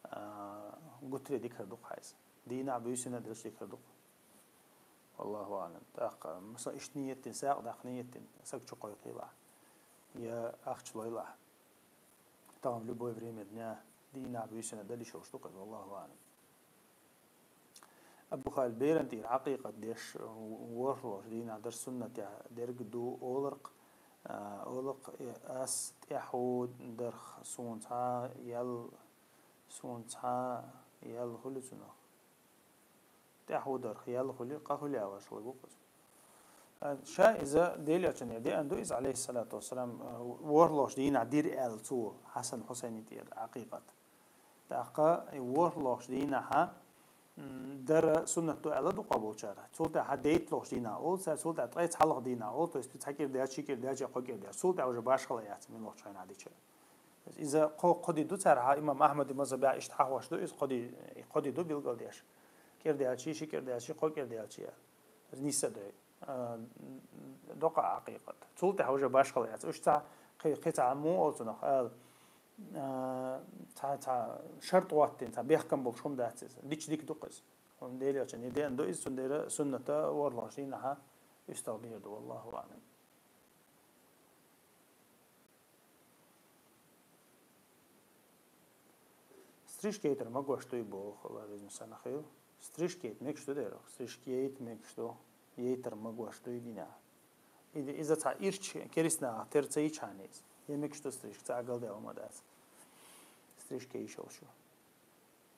а, гуттаре дика хир ду-кх иза. Дийнахь буьйсанна а делча дика хир ду-кх. Валлаху аълам. ТӀаккха, масала, иштта ният дина, сагӀа даккха ният дина, саг чу кхойкхийлахь, я ахча лойлахь. Тахана в любое время дня, дийнахь буьйсанна дала йиш йолуш ду-кх иза, валлаху аълам. Абу Халид, беран тӀера Ӏакъикъат деш, ворхӀ лош дийнахь дар суннатехь дерг ду олург, а, олург, э, ас тӀаьхьо дарх суна цхьа ял, суна цхьа ял хуьлу цунах. ТӀаьхьо дарх ял хуьлу, къа хуьлу аьлла, шалла гу-кх иза. А, ша иза Делан Элчанера деана ду иза, алейхиссалату вассалам, а, ворхӀ лош дийнахь дира аьлла цо, Хьасан Хьусайни тӀера Ӏакъикъат. ТӀаккха и ворхӀ лош дийнахьа, м, дара суннат ду аьлла ду къобалчара. Цул тӀаьхьа дейтта лош дийнахь олу цара, цул тӀаьхьа ткъе цхьаллах дийнахь олу, то есть цхьа кӀира даьлча, ши кӀира даьлча, кхо кӀира даьлча. Цул тӀаьхьа уже башхала яц, мин лош чайна дича. Иза кхо, кхо ди ду цара, хьа, имам Ахьмадан мазхабехь иштта хьахош ду, иза кхо ди, кхо ди ду билгалдеш. КӀира даьлчий, ши кӀира даьлчий, кхо кӀира даьлчий, нийса дой. А, докъа Ӏакъикъат. Цул тӀаьхьа уже башхала яц. Уьш цхьа, кхи-, кхин цхьа муха олу цунах, ала, а, цхьа, цхьа шарт хӀоттийна, цхьа бехкам болуш хӀума дац иза. Дича дика ду-кх иза. ХӀунда Делан Элчанера деана ду иза, цундела сунната ворхӀ лош дийнахьа уьстагӀ бийр ду, валлаху аълам. Стрижка яйтар магош дуй боху, Аллах реза санахил. Стрижка яйта мегаш ду дера? Стрижка яйта мегаш ду. Яйтар магош дуй дина? И-, иза цхьа ирча керистанаха тера ца йичхьана иза. Я мегаш ду стрижка, цхьа агалдаьлла ма дац. Стрижка йиш йолуш ю.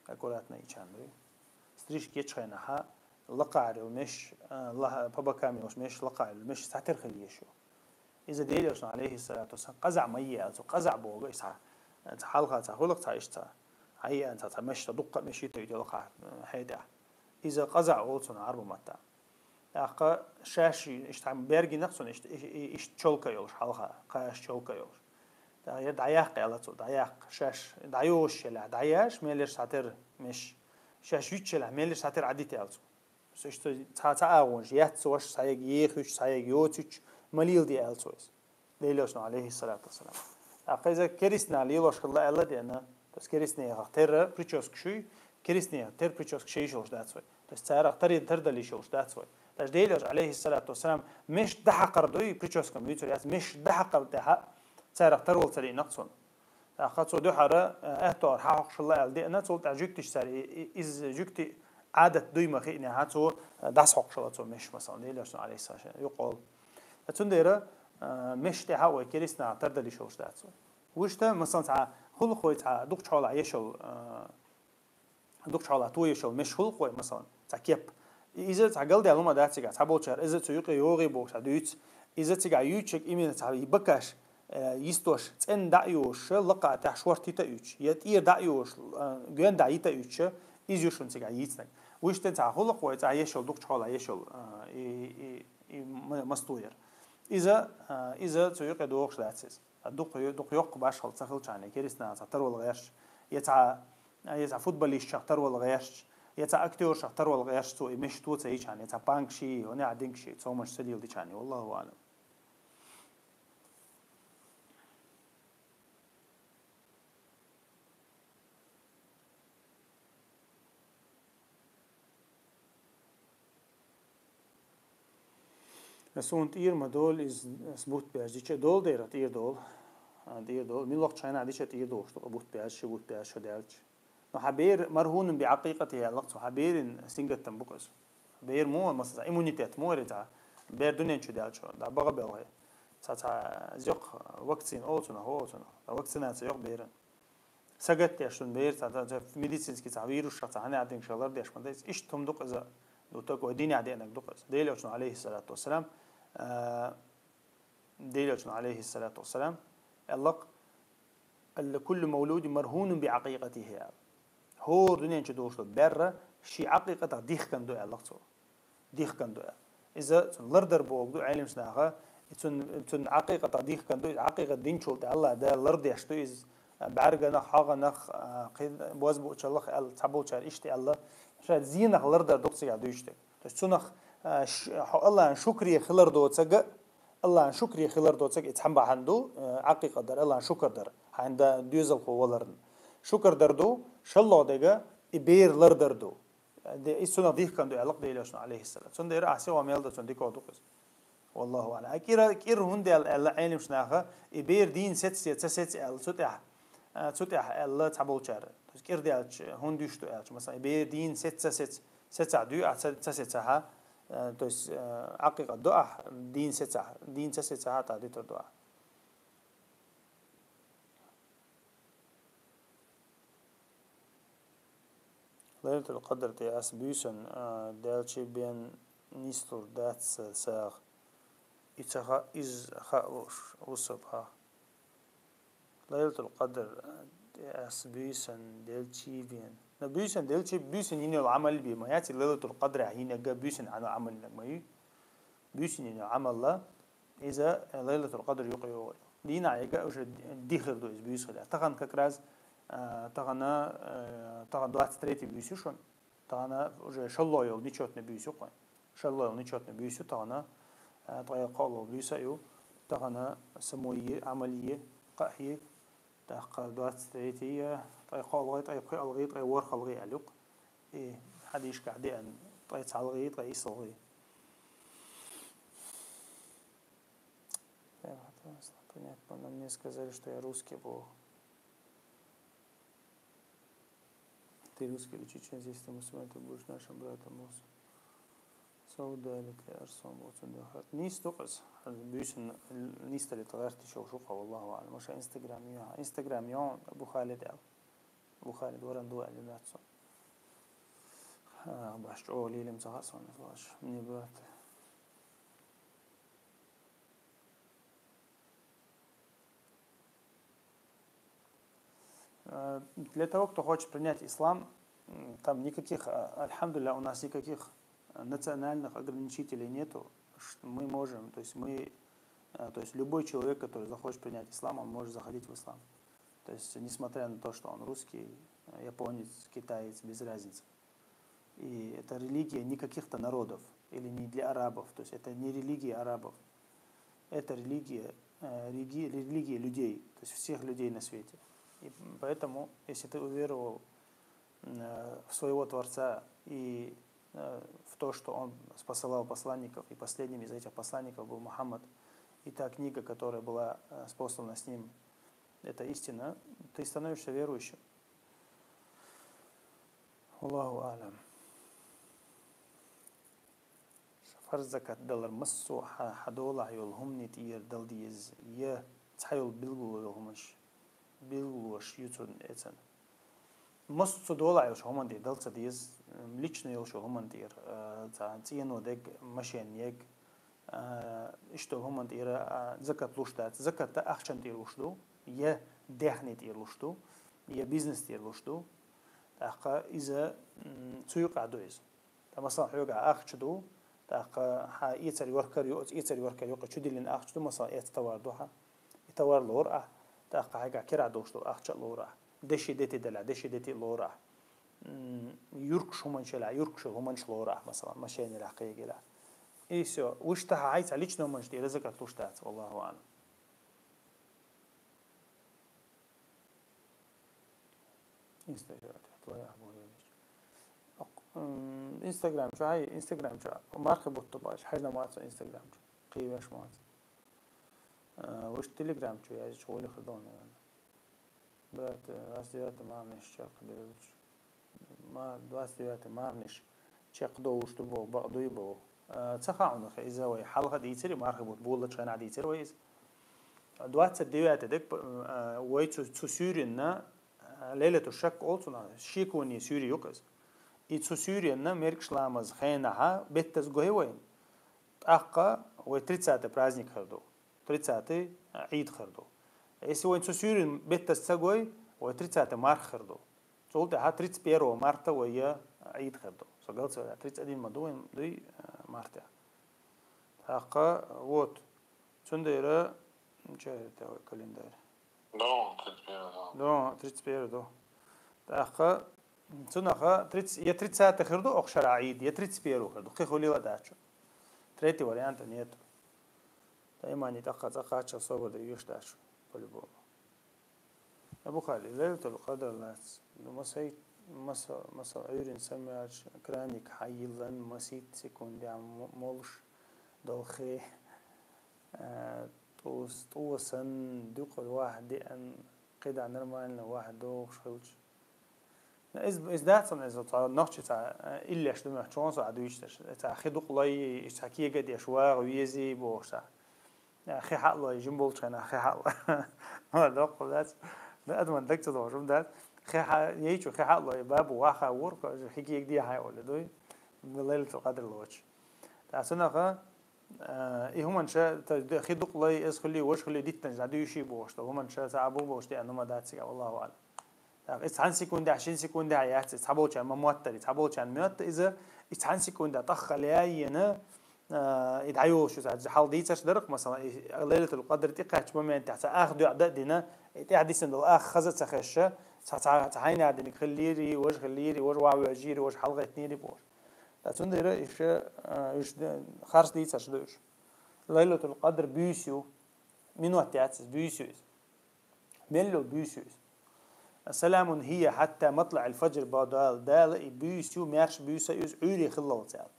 Аккуратно йичхьана дуй. Стрижка йечхьайнахьа, лакхахьара йолу меш, а, ла-, по бокам йолуш меш, лакхахьара йолу меш цхьатерра хила езаш ю. Иза Делан Элчано, алейхиссалату вассалам, къаза ма йи аьлла, цо къаза боху, иза цхьа, цхьа хьалха цхьа хуьлу-кх цхьа иштта цхьа. Хьайеана цхьа, цхьа меш, цхьа дуккха а меш йита йойту йолу хьа, хьайта. Иза къазаӀ олу цунах Ӏарбу маттахь. ТӀаккха шаьш иштта хьан бергинах цунна иштта, и-, и-, иштта чолка йолуш хьалха, кхаш чолка йолуш. ТӀаккха я дӀаяккха аьлла цо, дӀаяккха. Шаьш дӀайошучу елахь, дӀаяш, мелаш цхьатера меш. Шаьш юьтучу елахь, мелаш цхьатера Ӏадита аьлла цо. Со иштта цхьа, цхьа агӀонаш, яц цо ваша, цхьаерг ехуьйтуш, цхьаерг йоцуьйтуш, ма леладе аьлла цо иза. Делошна, алейхиссалату вассалам. ТӀаккха иза керистанаха лелош хилла аьлла деана, то есть керистанехах тера прическа шуй, керистанехах тера прическа шайш йолуш дац вай. То есть царах тари-, тардалиш йолуш дац вай. Даже Делош, алейхиссалату вассалам, меш дахьакхар дуй, прическа муьйцур яц, меш дахьакхар тӀехьа царах тарвал ца лиънакх цунна. ТӀаккха цо дуьхьара, э, аьттор хьахьокхуш хилла аьлла деана, цул тӀаьхьа жуьгтиш цара и-, и-, иза жуьгти Ӏадат дуй ма хиънехьа, цо, э, дӀасхьокхуш хилла цо меш, масалан, Делошна, алейхиссалам, юкъа олу. Цундела, а, меш тӀехьа вай керистанаха тардалиш йолуш дац вай. Вуьшта, масалан, цхьа хӀуллакх вай цхьа дукхачу хьолахь еш йолу, а, дукхачу хьолахь тоеш йолу меш хӀуллакх вай, масалан, цхьа кеп. И иза цхьа галдаьлла хӀума дац цигахь, цхьаболчара иза цу юкъе йогӀий бохуш цхьа дуьйцу. Иза цигахь юьйцучуьнга именно цхьа бакаш, э, йистош, цӀенна дӀа а йозуш, лакха а тӀехь шорта йита а юьйцуш, я тӀера дӀа а йозуш, э, гоьнда дӀа йита а юьйцуш, иза ю шуна цигахь йийцинарг. Вуьшта цхьа хӀуллакх вай цхьа еш йолу, дукхачу хьолахь еш йолу, э, и, и, и ма-, масто яра. Иза, а, иза цу юкъе догӀуш дац иза. А дукха ю-, дукха йоккха башхалла ца хилчахьана, керистанаха цхьа тарвала гӀерташ, я цхьа, я цхьа футболисташах тарвала гӀерташ, я цхьа актёршах тарвала гӀерташ цо и меш то ца йичахьана, я цхьа панк ший, хӀунда а динг ший, цомаш ца леладичахьана, валлаху аълам. Суна тӀера ма долу иза, ас бутт баьжча, дича долу дера, тӀера долу. А, тӀера долу. Мила вахча хьайна а дича тӀера долуш ду, бутт баьжча, бутт баьжча, даьлча. Но хьан бер мархӀунун би Ӏакъикъати яьллакх цо, хьан берин сингаттам бу-кх иза. Бер мо, масала, иммунитет мо, ца, бер дуьнен чу даьлча, да, бага белхи. Ца, ца, зёкх вакцина олу цунах, олу цунах. Да, вакцинация йоккху беран. Сагатдеш шуна бер, ца, ца, ца, медицинский ца вирусах ца хьанадинг шалар деш ма дайс. Иштта хӀума ду-кх иза, ду так вай динехь деанарг ду-кх иза. Делочун, алейхиссалату вассалам, а, Делочун, алейхиссалату вассалам, аьллакх, «Алла куллу мавлуди мархунун би акъикъатихи», аьлла. ХӀора дуьнен чу долуш долу берра ши акъикъатах дихкан ду, аьллакх цо. Дихкан ду аьлла. Иза цунна лардар боху ду Ӏелимчу наха, и цунна, цунна акъикъатах дихкан ду, иза акъикъат динчул тӀе Алла Дала лардеш ду, иза бӀаьрганах, хьагӀанах, а, кхин бозбуучаллах аьлла, цхьаболчара иштта аьлла, ша зенах лардар ду-кх цигахь дуьйцуш дерг. То есть цунах, а, ш-, хьо Аллахьан шукре хилар доцага, Аллахьан шукре хилар доцага и цхьаьна бахьана ду, а, акъикъат дар, Аллахьан шукар дар, хьайна да доьзалхо валарна. Шукар дар ду, шалло дега и бер лардар ду. Де, и цунах дихкан ду аьлла-кх Делошна, алейхиссалам. Цундела ахь сиха мел дан цунна дика ду-кх иза. Валлаху аълам. А кӀира, кӀира хӀунда аьлла, аьлла Ӏелимчу наха, и бер дийна сеца, ца сеца аьлла, цу тӀехь, а, цу тӀехь аьлла цхьаболчара. То есть кӀира даьлча, хӀунда дуьш ду аьлча, масалан, и бер дийна сеца, ца сеца, сецахь дуьй, а ца, ца сецахь, а, то есть, а, акъикъат ду ахь, дийна сецахь, дийна ца сецахь, тӀаккха дитар ду ахь. Лайлатул Къадр тӀе ас буьйсан, а, даьлчи бен нислур дац сагӀа. И ца ха-, иза хаа лууш, вусаб хьа. Лайлатул Къадр, а, тӀе ас буьйсан делчи бен. Но буьйсан делчи, буьйсан йина йолу Ӏамал бен ма яц, и Лайлатул Къадрехь йинарг буьйсан йина Ӏамал йинарг ма ю. Буьйсан йина йолу Ӏамал а, иза Лайлатул Къадр юкъа йогӀу. Дийнахь яга уже дихир ду иза буьйса хилла. Тахана как раз, а, тахана, а, тахана двадцать третий буьйса ю шуна. Тахана уже шалло йолу нечётный буьйса ю кхуьн. Шалло йолу нечётный буьйса ю тахана, а, ткъе кхоалгӀа буьйса а ю. Тахана самуе, Ӏамале, кхаъе. ТӀаккха двадцать третий, ткъе кхоалгӀа, ткъе пхоьалгӀа, ткъе ворхӀалгӀа аьлла ю-кх. И хьадисашкахь деана, ткъе цхьалгӀа, ткъе исалгӀа. Понятно, но мне сказали, что я русский бог. Ты русский или чеченец, если ты мусульманин, ты будешь нашим братом, бог. Саудали те арсон боцун дахар. Нийса ду-кх иза. Буьйсанна нийса дале тӀе гӀерта йиш йолуш ву-кх, валлаху аълам. Маша Инстаграм ю, Инстаграм ю, Бухалид аьлла. Бухалид варан ду аьлла дац со. Ха, баш чӀогӀа лелам ца хаьа суна, баш. Мне брат. Э, Для того, кто хочет принять ислам, м, там никаких, а, альхамдулилля, у нас никаких национальных ограничителей нету. Ш- Мы можем, то есть мы, э, то есть любой человек, который захочет принять ислам, он может заходить в ислам. То есть несмотря на то, что он русский, э, японец, китаец, без разницы. И это религия не каких-то народов или не для арабов. То есть это не религия арабов. Это религия, э, реги- религия людей, то есть всех людей на свете. И поэтому, если ты уверовал, э, в своего Творца и, э, в то, что Он посылал посланников, и последним из этих посланников был Мухаммад, и та книга, которая была, э, спослана с ним, это истина, ты становишься верующим. Аллаху алям. Фарз закат далар массо а хьа, хьадолахь йолу хӀуманна тӀера дала деза, я цхьа йолу билгало йолу хӀуманаш, билгалош ю цунна эцан. Массо а долахь йолчу хӀуманна тӀера дала ца деза, м, лично йолчу хӀуманна тӀера, а, цхьа цӀено дерг, машен ерг, а, иштта хӀуманна тӀера, а, закат луш дац. Закат ахчанна тӀера луш ду, я даьхни тӀера луш ду, я бизнес тӀера луш ду. ТӀаккха иза, м, цу юкъахь ду иза. Ткъа, масала, хьоьгахь ахча ду, тӀаккха хьан эцар йохкар ю, оцу эцар йохкар юкъа чудиллина ахча ду, масала, эцна товар ду хьан. И товар лору ахь, тӀаккха хьайгахь кирахь долуш долу ахча а лору ахь. Деши дети делахь, деши дети лору ахь. М, юркуш хӀуманаш елахь, юркуш хӀуманаш лору ахь, масала, машен елахь, кхин ерг елахь. И всё. Вуьш тахьа хьайца личный хӀуманаш тӀера закат луш дац, валлаху аӀлам. Инстаграм чохь твоя болевич. М, Инстаграм чу, хьай, Инстаграм чу. Мархи бутта баш, хьажна маца Инстаграм чу. Кхийвеш маца. А, уж Телеграм чу язычу гӀоле хир дона, наверное. Брат, э, двадцать девятый марниш чекх дезуч. Ма, двадцать девятый марниш чекх долуш ду бо, бакъ дуй бо. А, ца хаунах иза вай хьалха дийцари, мархи бутта боллачу хенахь дийцари вай иза. Двадцать девятый дек, а, вай цу, цу суьйранна, а, Лейлату шак олу цунах, шеконе суьйре юкъа иза. И цу суьйранна меркаш ламаз хенахьа беттаза гой вайн. ТӀаккха вай тридцатый праздник хир ду. Тридцатый Ӏийд хир ду. Если вайн цу суьйранна беттаза ца гой, вай тридцатый марх хир ду. Цул тӀаьхьа тридцать первого марта вай я Ӏийд хир ду. Со галцаваьлла, тридцать один ма ду вайн дуй, а, мартехь. ТӀаккха, вот, цундела, чай тӀе вай календарь. Дон, тридцать первый, да. Дон, тридцать первый ду. ТӀаккха, цунаха тридцать, я тридцатый хир ду, окху шарахь Ӏийд, я тридцать первый хир ду. Кхин хуьлийла а дац. Третий варианта нету. Ткъа имани тӀаккха цӀа кхаччалц собар дан йиш дац, по-любому. Абу Хали, Лайлатул Къадр лац. Ну, масай, маса, маса, Ӏуьйрин самаьрча, краник хьайиллан, масийтта секундехь мо-, молуш долхе, а, тӀус-, тӀосан, дукха ваха деан, кхидӀа нормально ваха догӀуш хилча. Иза, иза дац сан, иза цхьа нохчи цхьа, э, иллеш ду моьтту, чу со а дуьйцуш дерш. Цхьа хи дукъ лой, иза цхьа кега а деш, вагӀа вези бохуш цхьа. Э, хи хьаъ лой, жим болчу хенахь хи хьаъ лой. Ма доккху дац. Да, адаман даг ца дохуш, ма дац. Хи хьаъ, ейчу хи хьаъ лой, бабу ваха вур, хи кега де хьай олу дуй. Лайлатул Къадр лоцу. Та цунаха, э, и хӀуманаш, та д-, хи дукъ лой, эс хуьлий, вож хуьлий, диттанаш дӀадуьйший бохуш, та хӀуманаш цхьа а бу бохуш, деана ма дац цига, Аллаху аӀлам. ТӀаккха иза цхьана секундехь, шина секундехь яц, иза цхьаболчарна ма моттари, цхьаболчарна моьтту иза, иза цхьана секундехь тӀаккха лаьйина, а, и дӀайолуш ю, цхьа хьал дийцарш дара-кх, масала, и Лайлатул Къадр тӀекхаьччу моментехь цхьа ах доьӀа дан а дина, и тӀаьхьа дисина долу ах хаза а ца хезаш, цхьа, цхьа, цхьа хьайна диниг хиллийри, важа хиллийри, важа ваха вежийри, важа хьалагӀеттинийри бохуш. Ткъа цундела иша, а, уьш д-, харц дийцарш ду уьш. Лайлатул Къадр буьйса ю, минот яц иза, буьйса ю иза. Мел йолу буьйса ю иза? Саламун хӀия хьатта матлаӀил фаджр боху Дала. Дала и буьйса ю, маьрша буьйса ю иза, Ӏуьйре хиллалц аьлла.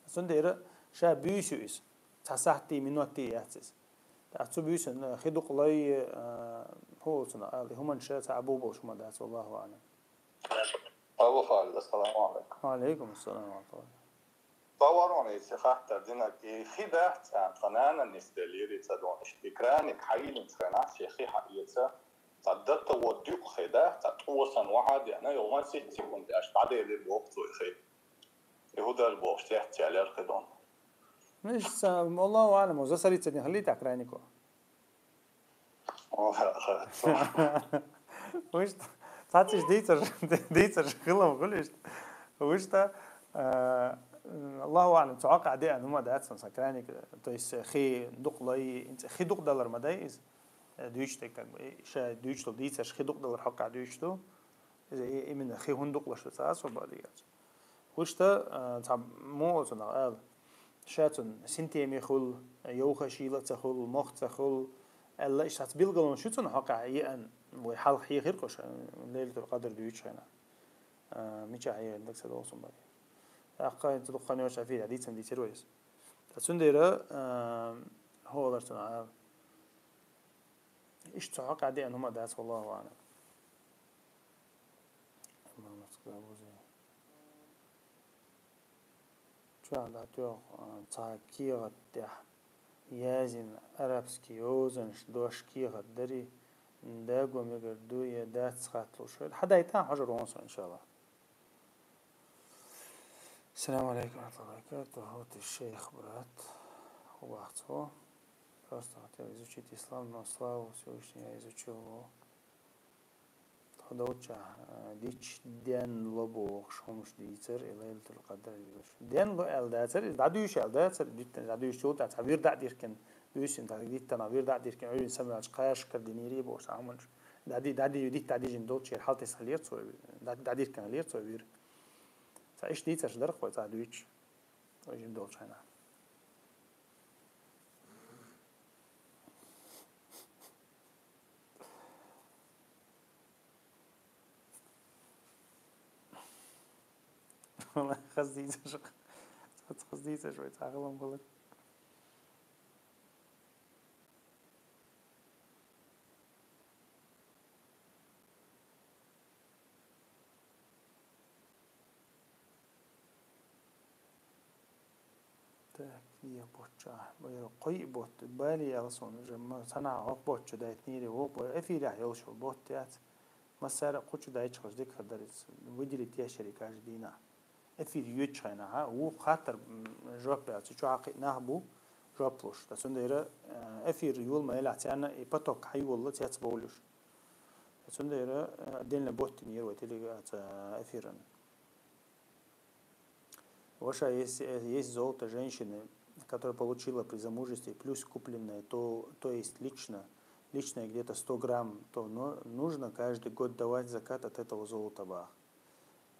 Цундела ша буьйса ю иза. Цхьа сахьтий, минотий яц иза. ТӀаккха цу буьйсанна хи дукъ лой, а, хӀу олу цунах ала, и хӀуманаш цхьа а бу болуш хӀума дац, валлаху аӀлам. Абу Халид, ассаламу Ӏалайкум. Ва Ӏалайкум ассалам ва рахьматуллахӀ. Ца варонца хаттар динарг, и хи дац царна, тхан нанна нисделлийри ца дон. Иштта и краник хьайиллинчу хенахь шен хи хьаэца, цхьа датта вон дуьхьа хи дац, цхьа тӀосан ваха а деана, йо масийтта секунд аьлча дӀаделира боху цо и хи. И хӀу дара бохуш, цецъяьллера кхидӀа. Ну, иштта, Аллаху аӀлам, за сарица дин хилийтахь кранико. Вуьш, Цхьацца иштта дийцар, дийцар хилам хуьлу иштта. Вуьшта, а, Аллаху аълам, цу хьокъехь деана хӀума дац, сан крайник, то есть хи дукха лой, хи дукха далар ма дай иза. Дуьйцуш дерг, как бы, ша дуьйцуш долу дийцарш хи дукха далар хьокъехь дуьйцуш ду. Иза и-, именно хи хӀунда дукха луш ду, цхьа а особо а дигар. Вуьшта, а, цхьа муха цунах ала, ша цунна синтеме хуьлу, йовха шийла а ца хуьлу, мох а ца хуьлу, аьлла, иштта цхьацца билгалонаш ю цунна хьокъехь еана, вай хьалха хьехира-кх уьш, Лейлатул Къадр дуьйцучу хенахь. А, мичахь хьехира, дага ца догӀу суна бара. ТӀаккха хӀинца дукха хан йоцуш Ӏафида дийцина дийцира вай иза. Ткъа цундела, а, хӀун олура цунах ала. Иштта цу хьокъехь деана хӀума дац, валлаху аълам. Чохь дӀатоьху, а, цхьа кехат тӀехь язйина арабский йозанаш дош кехат дарий, даго мегар ду я дац хатталуш. Хьадайтахьа хьожур ву со, иншаллах. Ассаламу алейкум ва рахматуллахи ва баракатуху. Вот и шейх, брат. ХӀун боху цо? Просто хотел изучить ислам, но слава Всевышнему, я изучил его. Тхо долчохь, а, дича денло бохуш хӀумаш дийцар, и Лайлатул Къадр йолуш. Денло аьлла дацар, иза дӀадуьйш аьлла дацар, диттан дӀадуьйш йолу, цхьа вирд а диркина, буьйсина, цхьа диттанах вирд а диркина, Ӏуьйрин самаьлча кхашкара динийрий бохуш, цхьа хӀуманаш. ДӀади-, дӀади-, дитта дӀадижина долчу шера хьалтесна хилира цо, дӀа-, дӀадиркина хилира цо вир. Цхьа иштта дийцарш дара-кх вай цхьа дуьйцуш, вай жима долчу хенахь. Валлахи, хаза дийцаш, цхьацца хаза дийцаш вай цхьа хилам хилар. Так, я бутт чохь. Бу я кхоъ бутт. Бали аьлла суна, уже ма, санна хӀокху бутт чу дайтинера, вукху эфирехь йолуш волу бутт яц. Массара а кху чу дайча хаза дика хир дара иза. Выделить еш яра каждый дийнахь. Эфир йоьдучу хенахь, а, вукху хаттар, м, жоп яц. Чохь кхин нах бу, жоп луш. Ткъа цундела, э, эфир йола ма елахь царна, и поток хьайолла цецбовлуш. Ткъа цундела, э, отдельно бутт йинера вай телега-, ца эфиран. Ваша, если, э, есть золото женщины, которое получила при замужестве, плюс купленное, то, то есть лично, личное где-то сто грамм, то но-, нужно каждый год давать закат от этого золота, бах.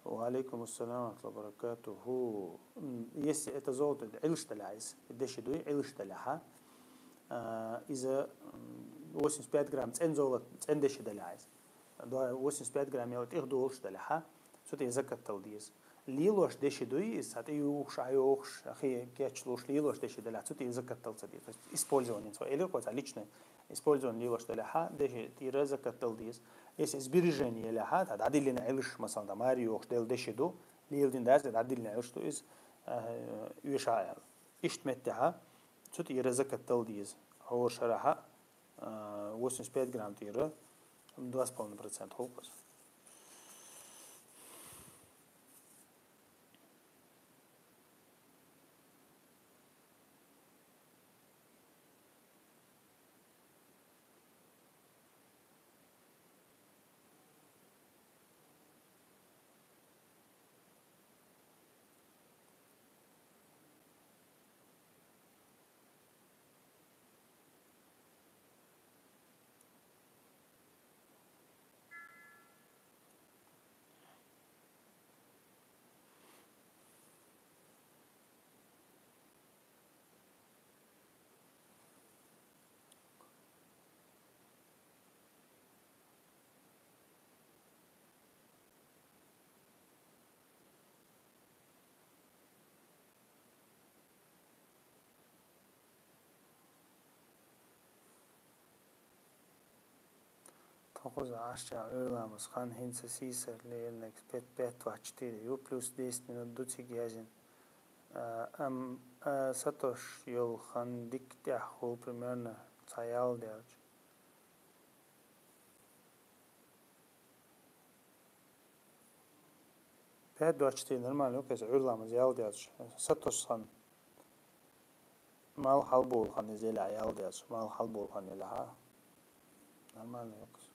Ва алейкум ассалам ва рахматуллахи ва баракатуху. М, если это золото, Ӏилш далахь иза, деши дуй, Ӏилш далахьа, а, иза, м, восемьдесят пять грамм цӀен золото, цӀен деши далахь иза. Два, восемьдесят пять грамм яла тӀех долуш далахьа, цу тӀе закат дала деза. Лелош деши дуй, иза цхьа тӀе юхуш, Ӏа йохуш, ахи кечлуш, лелош деши далахь, цу тӀе закат дала ца деза. То есть использование, цо элира кхо цхьа личный, использование лелош далахьа, деши тӀера закат дала деза. Если сбережение елахьа, та дӀадиллина Ӏилш, масалан, та маре йохуш делла деши ду, леладина дац, дӀадиллина Ӏилш ду иза, э, оьшахьа аьлла. Иштта меттехьа, цу тӀера закат дала деза. ХӀора шарахьа, э, восемьдесят пять грамм тӀера два с половиной процента хӀуллакх иза. Тхо кхуза Ӏаш чӀагӀ Ӏуьйра ламаз хан хӀинца сийсара леринарг пять, пять двадцать четыре ю, плюс десять минут ду цига яздина. А, ам, а, сатосуш йолу хан дикка тӀехь хуьлу, примерно цхьа ял даьлча. Пять двадцать четыре нормально ю, кхеза Ӏуьйра ламаз ял даьлча. Сатосу хан. Мал хьалаболу хан иза елахь ял даьлча. Мал хьалаболу хан елахьа. Нормально ю кхеза.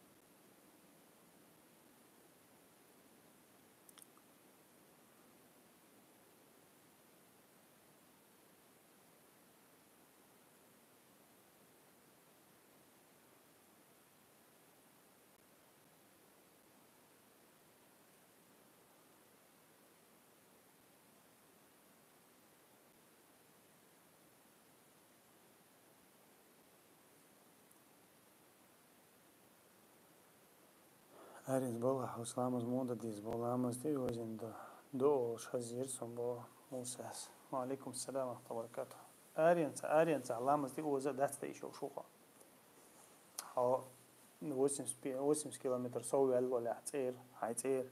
Аренца балагӀа хьо ламаз муха деза бо, ламаз тӀаозийна да, ду олуш хазийра суна бо Мусас. Ва алейкум салам ва рахматуллахи ва баракатух. Аренца, аренца ламаз тӀаоза дац тӀа йиш йолуш ву хьо. Хьо восемьдесят пи-, восемьдесят километр сов ваьлла валахь цӀера, хьайн цӀера.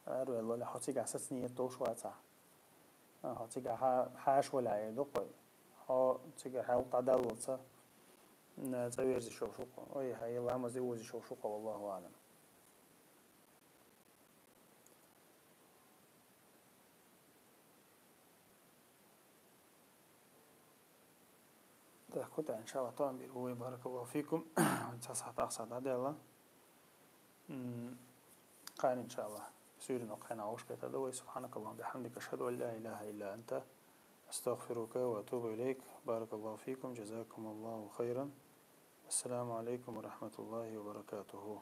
Ара ваьлла валахь, хьо цигахь саца нийят долуш вацахь. А, хьо цигахь хьа-, хьаша валахь эр ду-кх вай. Хьо цигахь хьалха дӀадаллалца, м, цӀа верзаш йолуш ву-кх. Ой, хьайн ламаз тӀаозаш йолуш ву-кх, валлаху аълам. Так, хӀу тӀе, иншаллах, тӀом бийр бу вай, баракаллаху фикум. Цхьа сахьт, ах сахьт дӀадаьлла. М, кхана, иншаллах, суьйранна кхана вовшахкхетар ду вай. Субханакаллахумма бихамдика, ашхаду ан ла илаха илла анта, астагфирука ва атубу илейк. Баракаллаху фикум, джазакумуллаху хайран. Ассаламу алейкум ва рахматуллахи ва баракатуху.